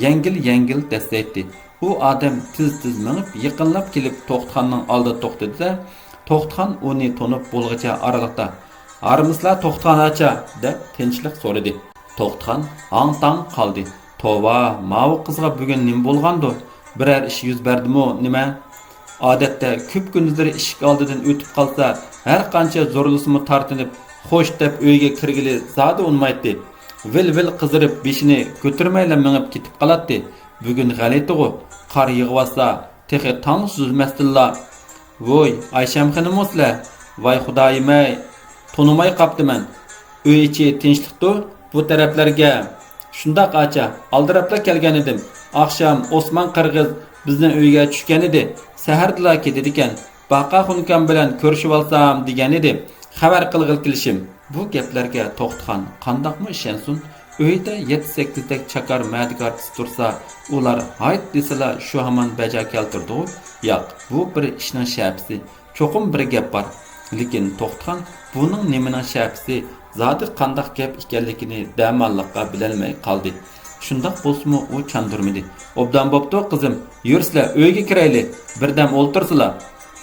يەڭگىل-يەڭگىل دەسسەيتتى. ئۇ ئادەم تېز-تېز مېڭىپ، يېقىنلاپ كېلىپ توختىخاننىڭ ئالدىدا توختىدى-دە، توختىخان ئۇنى تونۇپ بولغۇچە ئارىلىقتا، «ھارمىسىلا توختىخان ئاچا؟» دەپ تىنچلىق سورىدى. توختىخان ھاڭ-تاڭ قالدى. «توۋا، ماۋۇ قىزغا بۈگۈن نېمە بولغاندۇ؟ بىرەر ئىش يۈز بەردىمۇ نېمە؟ ئادەتتە كۈپ-كۈندۈزلىرى ئىشىك ئالدىدىن ئۆتۈپ قالسا، ھەر قانچە زورلىسىمۇ تارتىنىپ، خوش دەپ ئۆيگە كىرگىلى زادى ئۇنىمايتتى. ۋىل-ۋىل قىزىرىپ، بېشىنى كۆتۈرمەيلا مېڭىپ كېتىپ قالاتتى. بۈگۈن غەلىتىغۇ، قار يېغىۋاتسا، تېخى تاڭ سۈزمەستىنلا.» «ۋوي، ئايشەم خېنىممۇ سىلەر؟ ۋاي خۇدايىم-ئەي، تونۇماي قاپتىمەن. ئۆي ئىچى تىنچلىقتۇ، بۇ تەرەپلەرگە.» «شۇنداق ئاچا، ئالدىراپلا كەلگەنىدىم. ئاخشام ئوسمان قىرغىز بىزنىڭ ئۆيگە چۈشكەنىدى، سەھەردىلا كېتىدىكەن. باقا خۇنكام بىلەن كۆرۈشۈۋالسام دېگەنىدى، خەۋەر قىلغىلى كېلىشىم.» بۇ گەپلەرگە توختىخان قانداقمۇ ئىشەنسۇن؟ ئۆيدە يەتتە-سەككىزدەك چاكار مەدىكارچىسى تۇرسا، ئۇلار ھايت دېسىلا شۇ ھامان بەجا كەلتۈرىدىغۇ؟ ياق، بۇ بىر ئىشنىڭ شەپىسى. چوقۇم بىر گەپ بار. لېكىن توختىخان بۇنىڭ نېمىنىڭ شەپىسى، زادى قانداق گەپ ئىكەنلىكىنى دەماللىققا بىلەلمەي قالدى. شۇنداق بولسىمۇ ئۇ چاندۇرمىدى. «ئوبدان بوپتۇ، قىزىم. يۈرسىلە، ئۆيگە كىرەيلى. بىردەم ئولتۇرسىلا.»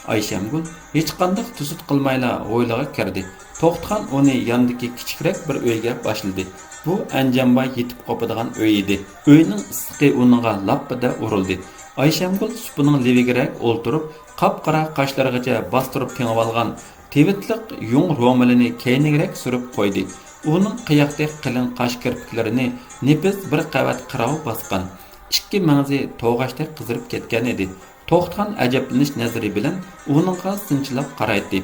ئايشەمگۈل ھېچقانداق توسۇت قىلمايلا ھويلىغا كىردى. توختىخان ئۇنى ياندىكى كىچىكرەك بىر ئۆيگە باشلىدى. بۇ ئەنجانباي يېتىپ قوپىدىغان ئۆي ئىدى. ئۆينىڭ ئىسسىقى ئۇنىڭغا لاپپىدە ئۇرۇلدى. ئايشەمگۈل سۇپىنىڭ لېۋىگىرەك ئولتۇرۇپ، قاپقارا قاشلىرىغىچە باستۇرۇپ تېڭىۋالغان تىۋىتلىق يۇڭ رومىلىنى كەينىگىرەك سۈرۈپ قويدى. ئۇنىڭ قىياقتەك قېلىن قاش كىرپىكلىرىنى نېپىز بىر قەۋەت قىراۋ باسقان. ئىككى مەڭزى توغاچتەك قىزىرىپ كەتكەن ئىدى. توختىخان ئەجەبلىنىش نەزىرى بىلەن ئۇنىڭغا سىنچىلاپ قارايتتى.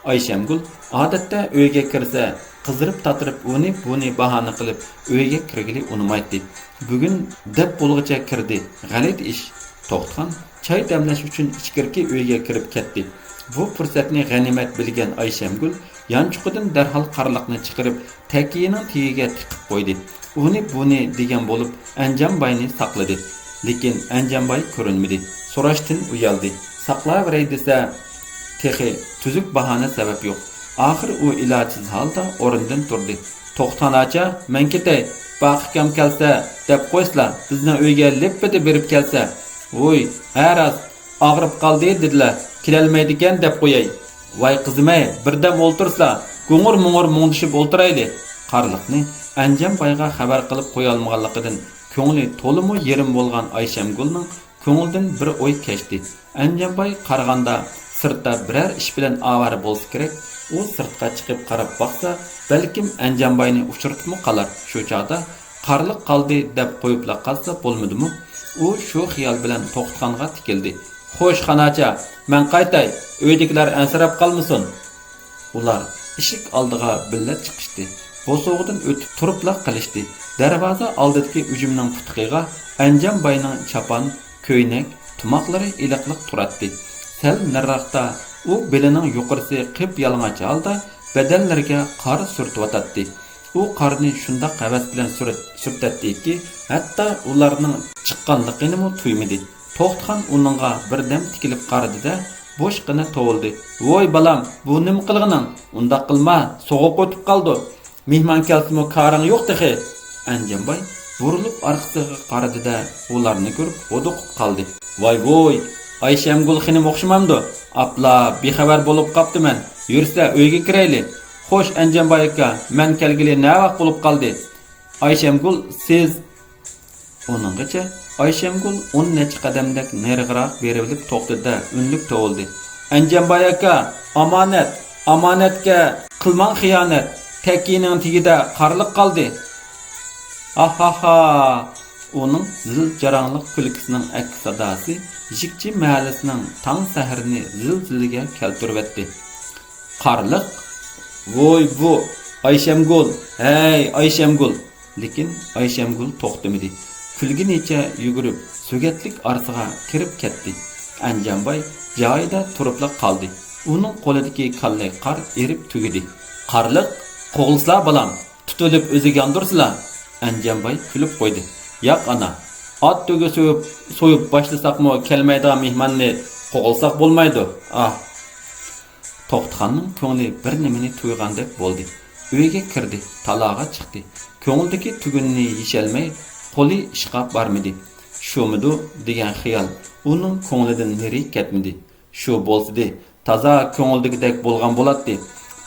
ئايشەمگۈل ئادەتتە ئۆيگە كىرسە، قىزىرىپ تاتىرىپ ئۇنى بۇنى باھانە قىلىپ ئۆيگە كىرگىلى ئۇنىمايتتى. بۈگۈن دەپ بولغۇچە كىردى. غەلىتە ئىش. توختىخان چاي دەملەش ئۈچۈن ئىچكىرىكى ئۆيگە كىرىپ كەتتى. بۇ پۇرسەتنى غەنىيمەت بىلگەن ئايشەمگۈل يانچۇقىدىن دەرھال قارلىقنى چىقىرىپ، تەكىيىنىڭ تېگىگە تىقىپ قويدى. ئۇنى بۇنى دېگەن بولۇپ، ئەنجانباينى ساقلىدى. لېكىن ئەنجانباي كۆرۈنمىدى. سوراشتىن ئۇيالدى. ساقلاۋېرەي دېسە، تېخى تۈزۈك باھانە سەۋەب يوق. ئاخىر ئۇ ئىلاجسىز ھالدا ئورنىدىن تۇردى. توختىخان ئاچا، مەن كېتەي. باقىكام كەلسە دەپ قويسىلا، بىزنىڭ ئۆيگە لىپپىدە بېرىپ كەلسە. ۋوي، ھە راست، ئاغرىپ قالدى دېدىلە، كېلەلمەيدىكەن دەپ قوياي. ۋاي قىزىمەي، بىردەم ئولتۇرسىلا، گۇڭۇر مۇڭۇر مۇڭدىشىپ ئولتۇرايلى. قارلىقنى ئەنجانبايغا خەۋەر قىلىپ قويالمىغانلىقىدىن كۆڭلى تولىمۇ يېرىم بولغان ئايشەمگۈلنىڭ كۆڭلىدىن بىر ئوي كەچتى. ئەنجانباي قارىغاندا سىرتتا بىرەر ئىش بىلەن ئاۋارە بولسا كېرەك. ئۇ سىرتقا چىقىپ قاراپ باقسا، بەلكىم ئەنجانباينى ئۇچرىتىپمۇ قالار. شۇ چاغدا قارلىق قالدى دەپ قويۇپلا قالسا بولمىدىمۇ؟ ئۇ شۇ خىيال بىلەن توختىخانغا تىكىلدى. خوش، خاناچا، مەن قايتاي، ئۆيدىكىلەر ئەنسىرەپ قالمىسۇن. ئۇلار ئىشىك ئالدىغا بىللە چىقىشتى. بوسۇغىدىن ئۆتۈپ تۇرۇپلا قېلىشتى. دەرۋازا ئالدىدىكى ئۈجۈمنىڭ پۇتىقىغا ئەنجانباينىڭ چاپان، كۆينەك، تۇماقلىرى ئېلىقلىق تۇراتتى. سەل نېرىراقتا ئۇ بېلىنىڭ يۇقىرىسى قىپيالىڭاچ ھالدا بەدەنلىرىگە قار سۈرتۈۋاتاتتى. ئۇ قارنى شۇنداق ھەۋەس بىلەن سۈرت-، سۈرتەتتىكى، ھەتتا ئۇلارنىڭ چىققانلىقىنىمۇ تۇيمىدى. توختىخان ئۇنىڭغا بىردەم تىكىلىپ قارىدى-دە، بوشقىنە توۋلىدى. ۋوي بالام، بۇ نېمە قىلغىنىڭ؟ ئۇنداق قىلما، سوغۇق ئۆتۈپ قالىدۇ. مېھمان كەلسىمۇ كارىڭ يوق تېخى. ئەنجانباي بۇرۇلۇپ ئارقىسىغا قارىدى-دە، ئۇلارنى كۆرۈپ ھودۇقۇپ قالدى. ۋاي ۋوي، ئايشەمگۈل خېنىم ئوخشىمامدۇ؟ ئاپلا، بىخەۋەر بولۇپ قاپتىمەن. يۈرسە، ئۆيگە كىرەيلى. خوش، ئەنجانباي ئاكا، مەن كەلگىلى نەۋاق بولۇپ قالدى؟ ئايشەمگۈل، سىز. ئۇنىڭغىچە ئايشەمگۈل ئون نەچچە قەدەمدەك نېرىغىراق بېرىۋېلىپ توختىدى-دە، ئۈنلۈك توۋلىدى. ئەنجانباي ئاكا، ئامانەت، ئامانەتكە قىلماڭ خىيانەت، تەكىيىنىڭ تېگىدە قارلىق قالدى. ھاھاھا! ئۇنىڭ زىل-جاراڭلىق كۈلكىسىنىڭ ئەكس ساداسى يىكچى مەھەللىسىنىڭ تاڭ سەھىرىنى زىلزىلىگە كەلتۈرۈۋەتتى. قارلىق، ۋوي بۇ، ئايشەمگۈل، ھەي ئايشەمگۈل! لېكىن ئايشەمگۈل توختىمىدى. كۈلگىنىچە يۈگۈرۈپ سۆگەتلىك ئارىسىغا كىرىپ كەتتى. ئەنجانباي جايىدا تۇرۇپلا قالدى. ئۇنىڭ قولىدىكى كاللەك قار ئېرىپ تۈگىدى. قارلىق، قوغلىسىلا بالام، تۇتۇۋېلىپ ئۆزىگە ياندۇرسىلا. ئەنجانباي كۈلۈپ قويدى. ياق ئانا، ئات تۆگە سويۇپ، سويۇپ باشلىساقمۇ كەلمەيدىغان مېھماننى قوغلىساق بولمايدۇ. ئاھ. توختىخاننىڭ كۆڭلى بىر نېمىنى تۇيغاندەك بولدى. ئۆيگە كىردى، تالاغا چىقتى. كۆڭلىدىكى تۈگۈننى يېشەلمەي، قولى ئىشقا بارمىدى. شۇمىدۇ دېگەن خىيال ئۇنىڭ كۆڭلىدىن نېرى كەتمىدى. شۇ بولسىدى، تازا كۆڭلىدىكىدەك بولغان بولاتتى.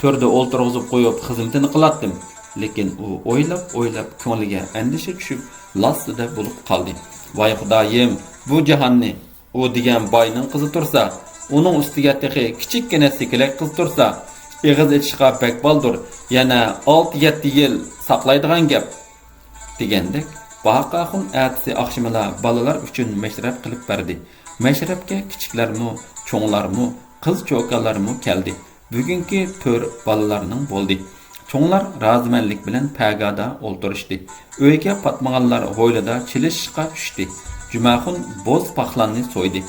تۆردە ئولتۇرغۇزۇپ قويۇپ خىزمىتىنى قىلاتتىم. لېكىن ئۇ ئويلاپ-ئويلاپ كۆڭلىگە ئەندىشە چۈشۈپ، لاسسىدە بولۇپ قالدى. ۋاي خۇدايىم، بۇ جاھاننى! ئۇ دېگەن باينىڭ قىزى تۇرسا، ئۇنىڭ ئۈستىگە تېخى كىچىككىنە سېكىلەك قىز تۇرسا، ئېغىز ئېچىشقا بەك بالدۇر، يەنە ئالتە-يەتتە يىل ساقلايدىغان گەپ. دېگەندەك، باھاق ئاخۇن ئەتىسى ئاخشىمىلا بالىلار ئۈچۈن مەشرەپ قىلىپ بەردى. مەشرەپكە كىچىكلەرمۇ، چوڭلارمۇ، قىز-چوكانلارمۇ كەلدى. بۈگۈنكى تۆر بالىلارنىڭ بولدى. چوڭلار رازىمەنلىك بىلەن پەگادا ئولتۇرۇشتى. ئۆيگە پاتمىغانلار ھويلىدا چېلىشىشقا چۈشتى. جۈمەخۇن بوز پاخلاننى سويدى.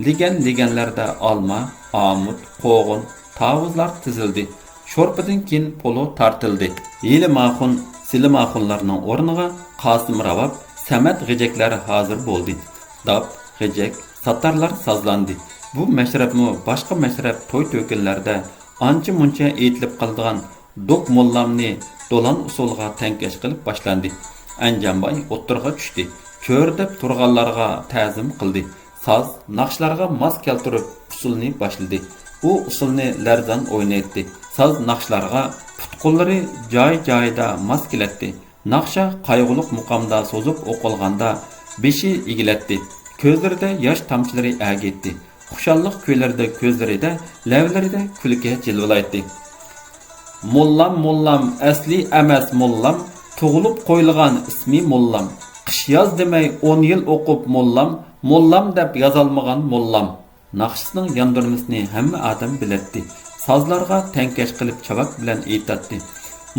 لېگەن-لېگەنلەردە ئالما، ئامۇت، قوغۇن، تاۋۇزلار تىزىلدى. شورپىدىن كېيىن پولۇ تارتىلدى. ھېلىماخۇن، سېلىماخۇنلارنىڭ ئورنىغا قاسىم راۋاب، سەمەت غېجەكلەر ھازىر بولدى. داپ، غېجەك، ساتارلار سازلاندى. بۇ مەشرەپمۇ باشقا مەشرەپ توي-تۆكۈنلەردە ئانچە-مۇنچە ئېيتىلىپ قالىدىغان دوك موللامنى دولان ئۇسسۇلىغا تەڭكەش قىلىپ باشلاندى. ئەنجانباي ئوتتۇرىغا چۈشتى. چۆرىدەپ تۇرغانلارغا تەزىم قىلدى. ساز، ناخشىلارغا ماس كەلتۈرۈپ ئۇسسۇلنى باشلىدى. ئۇ ئۇسسۇلنى لەرزان ئوينايتتى. ساز ناخشىلارغا پۇت-قوللىرى جاي-جايىدا ماس كېلەتتى. ناخشا قايغۇلۇق مۇقامدا سوزۇپ ئوقۇلغاندا بېشى ئېگىلەتتى. كۆزلىرىدە ياش تامچىلىرى ئەگىيتتى. خۇشاللىق كۈيلىرىدە كۆزلىرىدە، لەۋلىرىدە كۈلكە جىلۋىلايتتى. موللام، موللام، ئەسلى ئەمەس موللام، تۇغۇلۇپ قويۇلغان ئىسمى موللام. قىش-ياز دېمەي ئون يىل ئوقۇپ موللام، موللام دەپ يازالمىغان موللام. ناخشىسىنىڭ ياندۇرمىسىنى ھەممە ئادەم بىلەتتى. سازلارغا تەڭكەش قىلىپ چاۋاك بىلەن ئېيتاتتى.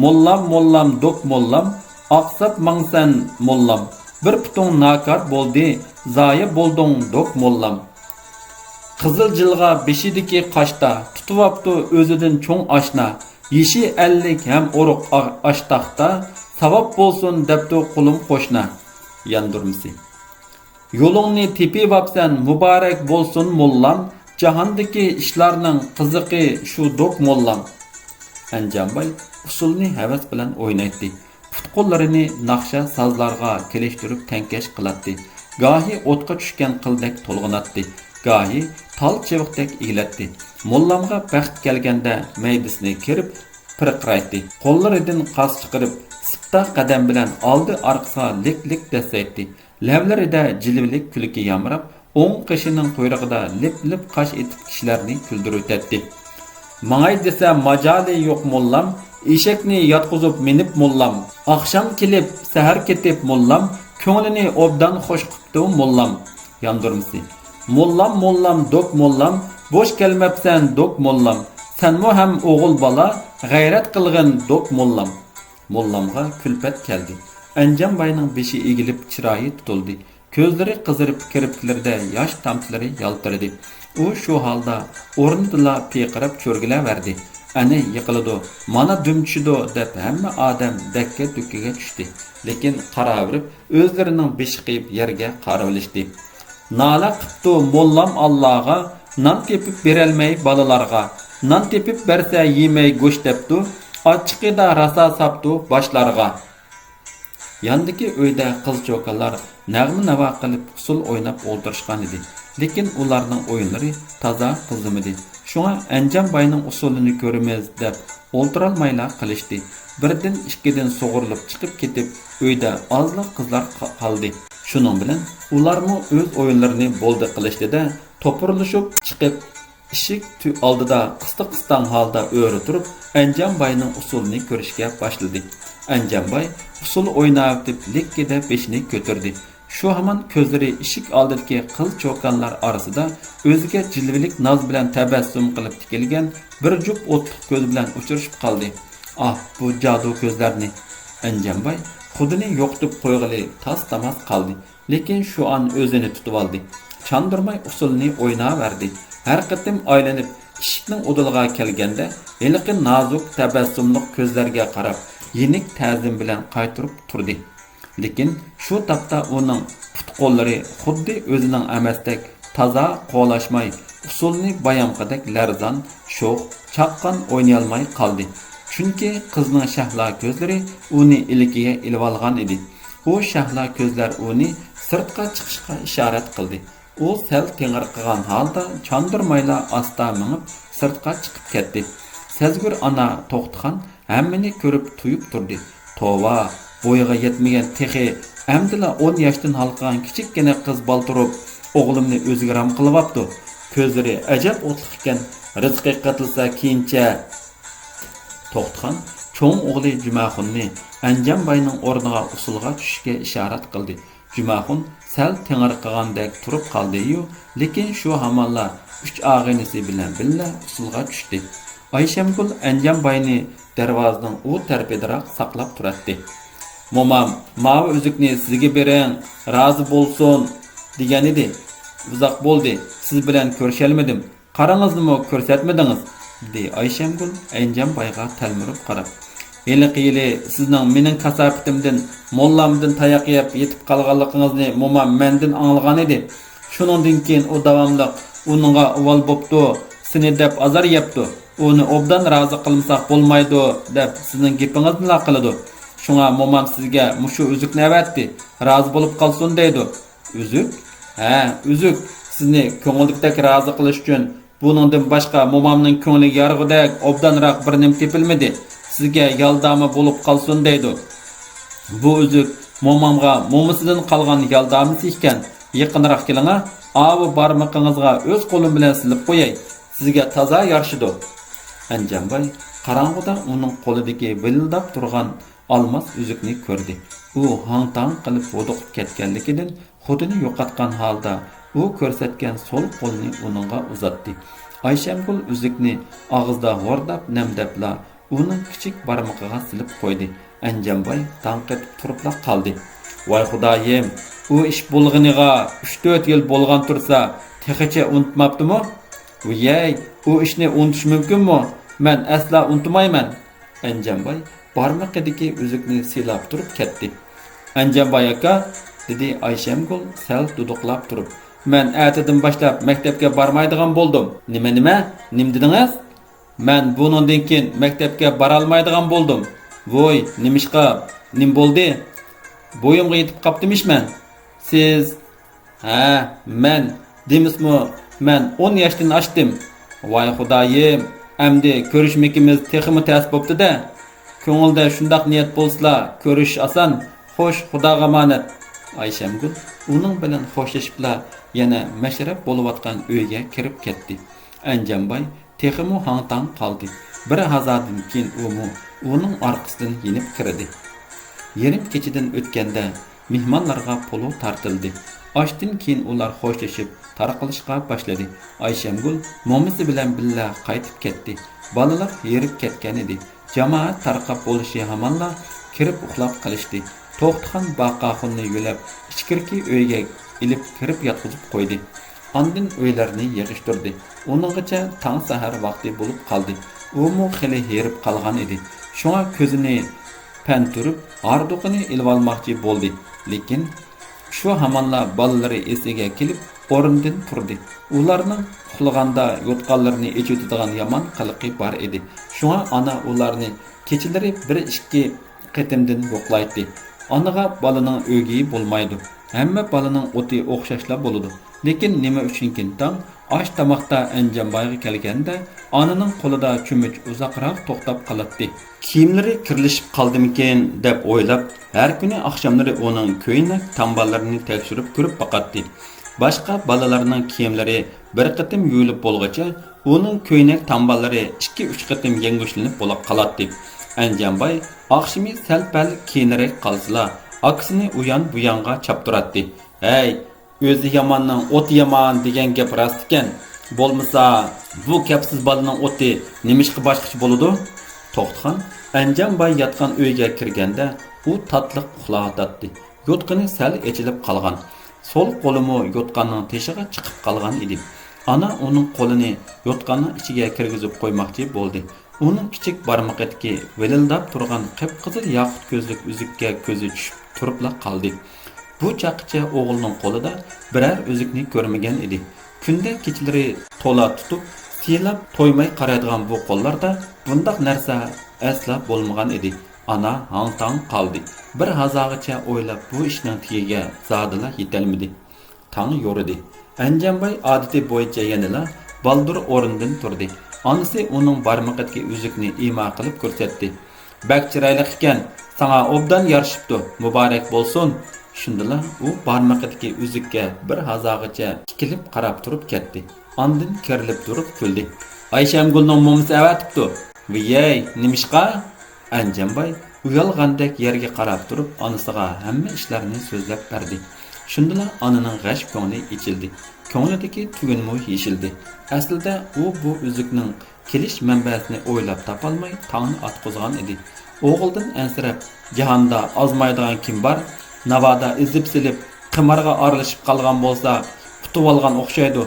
موللام، موللام، دوك موللام، ئاقساپ ماڭسەن موللام. بىر پۇتۇڭ ناكار بولدى، زايە بولدۇڭ دوك موللام. قىزىل جىلغا بېشىدىكى قاشتا، تۇتۇۋاپتۇ ئۆزىدىن چوڭ ئاشنا. يېشى ئەللىك ھەم ئورۇق ئا-، ئاشتاختا، ساۋاب بولسۇن دەپتۇ قولۇم قوشنا. ياندۇرمىسى. يولۇڭنى تېپىۋاپسەن، مۇبارەك بولسۇن موللام، جاھاندىكى ئىشلارنىڭ قىزىقى شۇ دوك موللام. ئەنجانباي ئۇسسۇلنى ھەۋەس بىلەن ئوينايتتى. پۇت-قوللىرىنى ناخشا سازلارغا كېلىشتۈرۈپ تەڭكەش قىلاتتى. گاھى ئوتقا چۈشكەن قىلدەك تولغىناتتى، گاھى تال چىۋىقتەك ئېگىلەتتى. موللامغا بەخت كەلگەندە مەيدىسىنى كېرىپ پىرقىرايتتى. قوللىرىدىن قاس چىقىرىپ، سىپتا قەدەم بىلەن ئالدى-ئارقىسىغا لىك-لىك دەسسەيتتى. لەۋلىرىدە جىلۋىلىك كۈلكە يامراپ، ئوڭ قېشىنىڭ قۇيرۇقىدا لىپ-لىپ قاش ئېتىپ كىشىلەرنى كۈلدۈرۈۋېتەتتى. ماڭاي دېسە ماجالى يوق موللام، ئېشەكنى ياتقۇزۇپ مىنىپ موللام. ئاخشام كېلىپ، سەھەر كېتىپ موللام، كۆڭلىنى ئوبدان خوش قىپتۇ موللام. ياندۇرمىسى. موللام، موللام، دوك موللام، بوش كەلمەپسەن دوك موللام. سەنمۇ ھەم ئوغۇل بالا، غەيرەت قىلغىن دوك موللام. موللامغا كۈلپەت كەلدى. ئەنجانباينىڭ بېشى ئېگىلىپ، چىرايى تۇتۇلدى. كۆزلىرى قىزىرىپ، كىرپىكلىرىدە ياش تامچىلىرى يالتىرىدى. ئۇ شۇ ھالدا ئورنىدىلا پىرقىراپ چۆرگىلەۋەردى. ئەنە يىقىلىدۇ، مانا دۈم چۈشىدۇ دەپ ھەممە ئادەم دەككە-دۈككىگە چۈشتى. لېكىن قاراۋېرىپ ئۆزلىرىنىڭ بېشى قېيىپ يەرگە قارىۋېلىشتى. نالە قىپتۇ موللام ئاللاغا، نان تېپىپ بېرەلمەي بالىلارغا. نان تېپىپ بەرسە يېمەي گۆش دەپتۇ، ئاچچىقىدا راسا ساپتۇ باشلارغا. ياندىكى ئۆيدە قىز-چوكانلار نەغمە-ناۋا قىلىپ ئۇسسۇل ئويناپ ئولتۇرۇشقانىدى. لېكىن ئۇلارنىڭ ئويۇنلىرى تازا قىزىمىدى. شۇڭا ئەنجانباينىڭ ئۇسسۇلىنى كۆرىمىز دەپ ئولتۇرالمايلا قېلىشتى. بىردىن، ئىككىدىن سۇغۇرۇلۇپ چىقىپ كېتىپ، ئۆيدە ئازلا قىزلار قا-، قالدى. شۇنىڭ بىلەن ئۇلارمۇ ئۆز ئويۇنلىرىنى بولدى قىلىشتى-دە، توپۇرلىشىپ چىقىپ، ئىشىك تۈ-، ئالدىدا قىستاق-قىستاڭ ھالدا ئۆرە تۇرۇپ، ئەنجانباينىڭ ئۇسسۇلىنى كۆرۈشكە باشلىدى. ئەنجانباي ئۇسسۇل ئويناۋېتىپ، لىككىدە بېشىنى كۆتۈردى. شۇ ھامان كۆزلىرى ئىشىك ئالدىدىكى قىز چوكانلار ئارىسىدا ئۆزىگە جىلۋىلىك ناز بىلەن تەبەسسۇم قىلىپ تىكىلگەن بىر جۈپ ئوتلۇق كۆز بىلەن ئۇچرىشىپ قالدى. ئاھ، بۇ جادۇ كۆزلەرنى! ئەنجەمباي خۇدىنى يوقىتىپ قويغىلى تاس-تاماس قالدى. لېكىن شۇئان ئۆزىنى تۇتۇۋالدى. چاندۇرماي ئۇسسۇلىنى ئويناۋەردى. ھەر قېتىم ئايلىنىپ ئىشىكنىڭ ئۇدۇلىغا كەلگەندە، ھېلىقى نازۇك تەبەسسۇملۇق كۆزلەرگە قاراپ، يېنىك تەزىم بىلەن قايتۇرۇپ تۇردى. لېكىن شۇ تاپتا ئۇنىڭ پۇت-قوللىرى خۇددى ئۆزىنىڭ ئەمەستەك تازا قولاشماي، ئۇسسۇلىنى بايامقىدەك لەرزان، شوخ، چاققان ئوينىيالماي قالدى. چۈنكى قىزنىڭ شەھلا كۆزلىرى ئۇنى ئىلكىگە ئېلىۋالغان ئىدى. ئۇ شەھلا كۆزلەر ئۇنى سىرتقا چىقىشقا ئىشارەت قىلدى. ئۇ سەل تېڭىرقىغان ھالدا چاندۇرمايلا ئاستا مېڭىپ سىرتقا چىقىپ كەتتى. سەزگۈر ئانا توختىخان ھەممىنى كۆرۈپ تويۇپ تۇردى. توۋا، بويىغا يەتمىگەن تېخى ئەمدىلا ئون ياشتىن ھالقىغان كىچىككىنە قىز بالا تۇرۇپ ئوغلۇمنى ئۆزىگە رام قىلىۋاپتۇ. كۆزلىرى ئەجەب ئوتلۇق ئىكەن، رىزقى قېتىلسا كېيىنچە. توختىخان چوڭ ئوغلى جۈمەخۇننى ئەنجەمباينىڭ ئورنىغا ئۇسسۇلغا چۈشۈشكە ئىشارەت قىلدى. جۈمەخۇن سەل تېڭىرقىغاندەك تۇرۇپ قالدى-يۇ، لېكىن شۇ ھامانلا ئۈچ ئاغىنىسى بىلەن بىللە ئۇسسۇلغا چۈشتى. ئايشەمگۈل ئەنجەمباينى دەرۋازىنىڭ ئۇ تەرىپىدىراق ساقلاپ تۇراتتى. مومام، ماۋۇ ئۈزۈكنى سىزگە بېرىڭ، رازى بولسۇن، دېگەنىدى. ئۇزاق بولدى، سىز بىلەن كۆرۈشەلمىدىم. قارىڭىزنىمۇ كۆرسەتمىدىڭىز، دېدى ئايشەمگۈل ئەنجەمبايغا تەلمۈرۈپ قاراپ. ھېلىقى يىلى سىزنىڭ مېنىڭ كاساپىتىمدىن، موللامدىن تاياق يەپ يېتىپ قالغانلىقىڭىزنى مومام مەندىن ئاڭلىغانىدى. شۇنىڭدىن كېيىن ئۇ داۋاملىق ئۇنىڭغا ئۇۋال بوپتۇ، سېنى دەپ ئازار يەپتۇ، ئۇنى ئوبدان رازى قىلمىساق بولمايدۇ، دەپ سىزنىڭ گېپىڭىزنىلا قىلىدۇ. شۇڭا مومام سىزگە مۇشۇ ئۈزۈكنى ئەۋەتتى، رازى بولۇپ قالسۇن دەيدۇ. ئۈزۈك؟ ھە، ئۈزۈك. سىزنى كۆڭۈلدىكىدەك رازى قىلىش ئۈچۈن بۇنىڭدىن باشقا مومامنىڭ كۆڭلىگە يارىغۇدەك ئوبدانراق بىر نېمە تېپىلمىدى. سىزگە يالداما بولۇپ قالسۇن دەيدۇ. بۇ ئۈزۈك مومامغا مومىسىدىن قالغان يالدامىسى ئىكەن. يېقىنراق كېلىڭا، ئاۋۇ بارمىقىڭىزغا ئۆز قولۇم بىلەن سېلىپ قوياي. سىزگە تازا يارىشىدۇ. ئەنجەمباي قاراڭغۇدا ئۇنىڭ قولىدىكى ۋىلىلداپ تۇرغان ئالماس ئۈزۈكنى كۆردى. ئۇ ھاڭ-تاڭ قىلىپ ھودۇقۇپ كەتكەنلىكىدىن خۇدىنى يوقاتقان ھالدا ئۇ كۆرسەتكەن سول قولىنى ئۇنىڭغا ئۇزاتتى. ئايشەمگۈل ئۈزۈكنى ئاغزىدا ھورداپ نەمدەپلا ئۇنىڭ كىچىك بارمىقىغا سېلىپ قويدى. ئەنجەمباي داڭ قېتىپ تۇرۇپلا قالدى. ۋاي خۇدايىم، ئۇ ئىش بولغىنىغا ئۈچ-تۆت يىل بولغان تۇرسا، تېخىچە ئۇنتۇماپتىمۇ؟ ۋىيەي، ئۇ ئىشنى ئۇنتۇش مۇمكىنمۇ؟ مەن ئەسلا ئۇنتۇمايمەن. ئەنجەمباي بارمىقىدىكى ئۈزۈكنى سىلاپ تۇرۇپ كەتتى. ئەنجەمباي ئاكا، دېدى ئايشەمگۈل سەل دۇدۇقلاپ تۇرۇپ. مەن ئەتىدىن باشلاپ مەكتەپكە بارمايدىغان بولدۇم. نېمە، نېمە؟ نېمە دېدىڭىز؟ مەن بۇنىڭدىن كېيىن مەكتەپكە بارالمايدىغان بولدۇم. ۋوي، نېمىشقا؟ نېمە بولدى؟ بويۇمغا يېتىپ قاپتىمىش مەن. سىز ھە، مەن. دېمىسىمۇ، مەن ئون ياشتىن ئاشتىم. ۋاي خۇدايىم، ئەمدى كۆرۈشمىكىمىز تېخىمۇ تەس بوپتۇ-دە. كۆڭۈلدە شۇنداق نىيەت بولسىلا، كۆرۈشۈش ئاسان. خوش، خۇداغا ئامانەت. ئايشەمگۈل ئۇنىڭ بىلەن خوشلىشىپلا يەنە مەشرەپ بولۇۋاتقان ئۆيگە كىرىپ كەتتى. ئەنجەمباي تېخىمۇ ھاڭ-تاڭ قالدى. بىر ھازادىن كېيىن ئۇمۇ ئۇنىڭ ئارقىسىدىن يېنىپ كىردى. يېرىم كېچىدىن ئۆتكەندە مېھمانلارغا پولۇ تارتىلدى. ئاشتىن كېيىن ئۇلار خوشلىشىپ تارقىلىشقا باشلىدى. ئايشەمگۈل مومىسى بىلەن بىللە قايتىپ كەتتى. بالىلار ھېرىپ كەتكەنىدى. جامائەت تارقاپ بولۇشى ھامانلا كىرىپ ئۇخلاپ قېلىشتى. توختىخان باقاخۇننى يۆلەپ ئىچكىرىكى ئۆيگە ئېلىپ كىرىپ ياتقۇزۇپ قويدى. ئاندىن ئۆيلەرنى يىغىشتۇردى. ئۇنىڭغىچە تاڭ سەھەر ۋاقتى بولۇپ قالدى. ئۇمۇ خېلى ھېرىپ قالغان ئىدى. شۇڭا كۆزىنى پەنتۈرۈپ، ھاردۇقىنى ئېلىۋالماقچى بولدى. لېكىن شۇ ھامانلا بالىلىرى ئېسىگە كېلىپ، ئورنىدىن تۇردى. ئۇلارنىڭ ئۇخلىغاندا يوتقانلىرىنى ئېچىۋېتىدىغان يامان قىلىقى بار ئىدى. شۇڭا ئانا ئۇلارنى كېچىلىرى بىر ئىككى قېتىمدىن يوقلايتتى. ئانىغا بالىنىڭ ئۆگىيى بولمايدۇ. ھەممە بالىنىڭ ئوتى ئوخشاشلا بولىدۇ. لېكىن نېمە ئۈچۈنكىن تاڭ ئاش تاماقتا ئەنجەمبايغا كەلگەندە، ئانىنىڭ قولىدا چۆمۈچ ئۇزاقراق توختاپ قالاتتى. كىيىملىرى كىرلىشىپ قالدىمىكىن دەپ ئويلاپ، ھەر كۈنى ئاخشاملىرى ئۇنىڭ كۆينەك تامباللىرىنى تەكشۈرۈپ كۆرۈپ باقاتتى. باشقا بالىلارنىڭ كىيىملىرى بىر قېتىم يۇيۇلۇپ بولغۇچە، ئۇنىڭ كۆينەك تامباللىرى ئىككى-ئۈچ قېتىم يەڭگۈشلىنىپ بولاپ قالاتتى. ئەنجەمباي ئاخشىمى سەل-پەل كېيىنرەك قالسىلا، ئاكىسىنى ئۇيان-بۇيانغا چاپتۇراتتى. ھەي، ئۆزى ياماننىڭ ئوتى يامان دېگەن گەپ راست ئىكەن. بولمىسا، بۇ كەپسىز بالىنىڭ ئوتى نېمىشقا باشقىچە بولىدۇ؟ توختىخان ئەنجانباي ياتقان ئۆيگە كىرگەندە، ئۇ تاتلىق ئۇخلاۋاتاتتى. يوتقىنى سەل ئېچىلىپ قالغان. سول قولىمۇ يوتقاننىڭ تېشىغا چىقىپ قالغان ئىدى. ئانا ئۇنىڭ قولىنى يوتقاننىڭ ئىچىگە كىرگۈزۈپ قويماقچى بولدى. ئۇنىڭ كىچىك بارمىقىدىكى ۋىلىلداپ تۇرغان قىپقىزىل ياقۇت كۆزلۈك ئۈزۈككە كۆزى چۈشۈپ تۇرۇپلا قالدى. بۇ چاغقىچە ئوغلىنىڭ قولىدا بىرەر ئۈزۈكنى كۆرمىگەن ئىدى. كۈندە كېچىلىرى تولا تۇتۇپ، سىيلاپ تويماي قارايدىغان بۇ قوللاردا بۇنداق نەرسە ئەسلا بولمىغان ئىدى. ئانا ھاڭ-تاڭ قالدى. بىر ھازاغىچە ئويلاپ بۇ ئىشنىڭ تېگىگە زادىلا يېتەلمىدى. تاڭ يورۇدى. ئەنجانباي ئادىتى بويىچە يەنىلا بالدۇر ئورنىدىن تۇردى. ئانىسى ئۇنىڭ بارمىقىدىكى ئۈزۈكنى ئىما قىلىپ كۆرسەتتى. بەك چىرايلىق ئىكەن، ساڭا ئوبدان يارىشىپتۇ، مۇبارەك بولسۇن! شۇندىلا ئۇ بارمىقىدىكى ئۈزۈككە بىر ھازاغىچە تىكىلىپ قاراپ تۇرۇپ كەتتى. ئاندىن كېرىلىپ تۇرۇپ كۈلدى. ئايشەمگۈلنىڭ مومىسى ئەۋەتىپتۇ. ۋىيەي، نېمىشقا؟ ئەنجانباي ئۇيالغاندەك يەرگە قاراپ تۇرۇپ ئانىسىغا ھەممە ئىشلارنى سۆزلەپ بەردى. شۇندىلا ئانىنىڭ غەش كۆڭلى ئېچىلدى. كۆڭلىدىكى تۈگۈنمۇ يېشىلدى. ئەسلىدە ئۇ بۇ ئۈزۈكنىڭ كېلىش مەنبەسىنى ئويلاپ تاپالماي تاڭنى ئاتقۇزغان ئىدى. ئوغلىدىن ئەنسىرەپ، جاھاندا ئازمايدىغان كىم بار؟ ناۋادا ئېزىپ سېلىپ، قىمارغا ئارىلىشىپ قالغان بولسا، ئۇتۇۋالغان ئوخشايدۇ،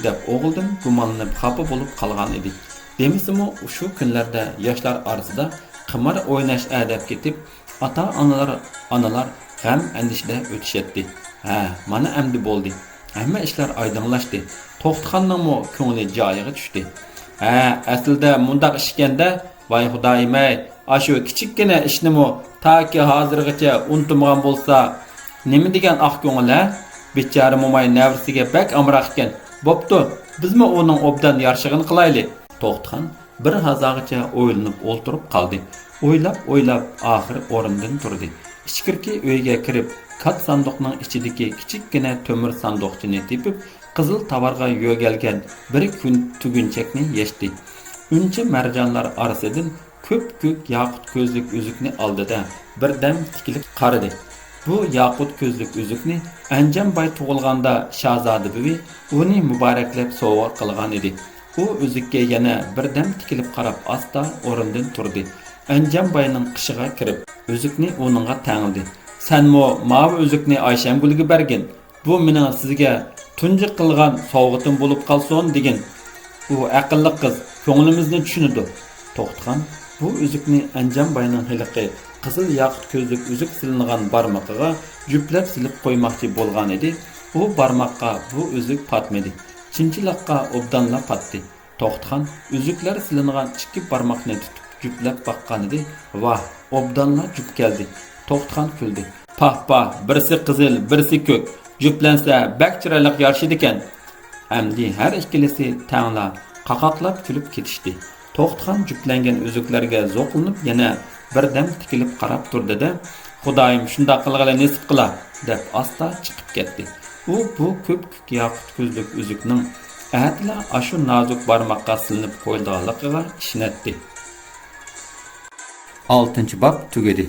دەپ ئوغلىدىن گۇمانلىنىپ خاپا بولۇپ قالغان ئىدى. دېمىسىمۇ، شۇ كۈنلەردە ياشلار ئارىسىدا قىمار ئويناش ئادەپ كېتىپ، ئاتا-ئانىلار، ئانىلار غەم-ئەندىشىدە ئۆتۈشەتتى. ھە، مانا ئەمدى بولدى. ھەممە ئىشلار ئايدىڭلاشتى. توختىخاننىڭمۇ كۆڭلى جايىغا چۈشتى. ھە، ئەسلىدە مۇنداق ئىش ئىكەن-دە، ۋاي خۇدايىم-ئەي، ئاشۇ كىچىككىنە ئىشنىمۇ تاكى ھازىرغىچە ئۇنتۇمىغان بولسا، نېمە دېگەن ئاق كۆڭۈل ھە؟ بىچارە موماي نەۋرىسىگە بەك ئامراق ئىكەن. بوپتۇ، بىزمۇ ئۇنىڭ ئوبدان يارىشىغىنى قىلايلى. توختىخان بىر ھازاغىچە ئويلىنىپ ئولتۇرۇپ قالدى. ئويلاپ-ئويلاپ ئاخىر ئورنىدىن تۇردى. ئىچكىرىكى ئۆيگە كىرىپ، كات ساندۇقنىڭ ئىچىدىكى كىچىككىنە تۆمۈر ساندۇقچىنى تېپىپ، قىزىل تاۋارغا يۆگەلگەن بىر كۈن تۈگۈنچەكنى يەشتى. ئۈنچە مەرجانلار ئارىسىدىن كۆپكۆك ياقۇت كۆزلۈك ئۈزۈكنى ئالدى-دە، بىردەم تىكىلىپ قارىدى. بۇ ياقۇت كۆزلۈك ئۈزۈكنى ئەنجانباي تۇغۇلغاندا شاھزادە بۈۋى ئۇنى مۇبارەكلەپ سوۋغا قىلغان ئىدى. ئۇ ئۈزۈككە يەنە بىردەم تىكىلىپ قاراپ ئاستا ئورنىدىن تۇردى. ئەنجانباينىڭ قېشىغا كىرىپ، ئۈزۈكنى ئۇنىڭغا تەڭلىدى. سەنمۇ ماۋۇ ئۈزۈكنى ئايشەمگۈلگە بەرگىن. بۇ مېنىڭ سىزگە تۇنجى قىلغان سوۋغىتىم بولۇپ قالسۇن دېگىن. ئۇ ئەقىللىق قىز، كۆڭلىمىزنى چۈشىنىدۇ. توختىخان بۇ ئۈزۈكنى ئەنجانباينىڭ ھېلىقى قىزىل ياقۇت كۆزلۈك ئۈزۈك سېلىنغان بارمىقىغا جۈپلەپ سېلىپ قويماقچى بولغان ئىدى. ئۇ بارماققا بۇ ئۈزۈك پاتمىدى. چىنچىلاققا ئوبدانلا پاتتى. توختىخان ئۈزۈكلەر سېلىنغان ئىككى بارماقنى تۇتۇپ جۈپلەپ باققانىدى. ۋاھ، ئوبدانلا جۈپ كەلدى. توختىخان كۈلدى. پاھ، پاھ، بىرسى قىزىل، بىرسى كۆك. جۈپلەنسە بەك چىرايلىق يارىشىدىكەن. ئەمدى ھەر ئىككىلىسى تەڭلا قاقاقلاپ كۈلۈپ كېتىشتى. توختىخان جۈپلەنگەن ئۈزۈكلەرگە زوقلىنىپ يەنە بىردەم تىكىلىپ قاراپ تۇردى-دە، خۇدايىم شۇنداق قىلغىلى نېسىپ قىلا، دەپ ئاستا چىقىپ كەتتى. ئۇ بۇ كۆپكۆك ياقۇت كۆزلۈك ئۈزۈكنىڭ ئەتىلا ئاشۇ نازۇك بارماققا سېلىنىپ قويۇلىدىغانلىقىغا ئىشىنەتتى. ئالتىنچى باب تۈگىدى.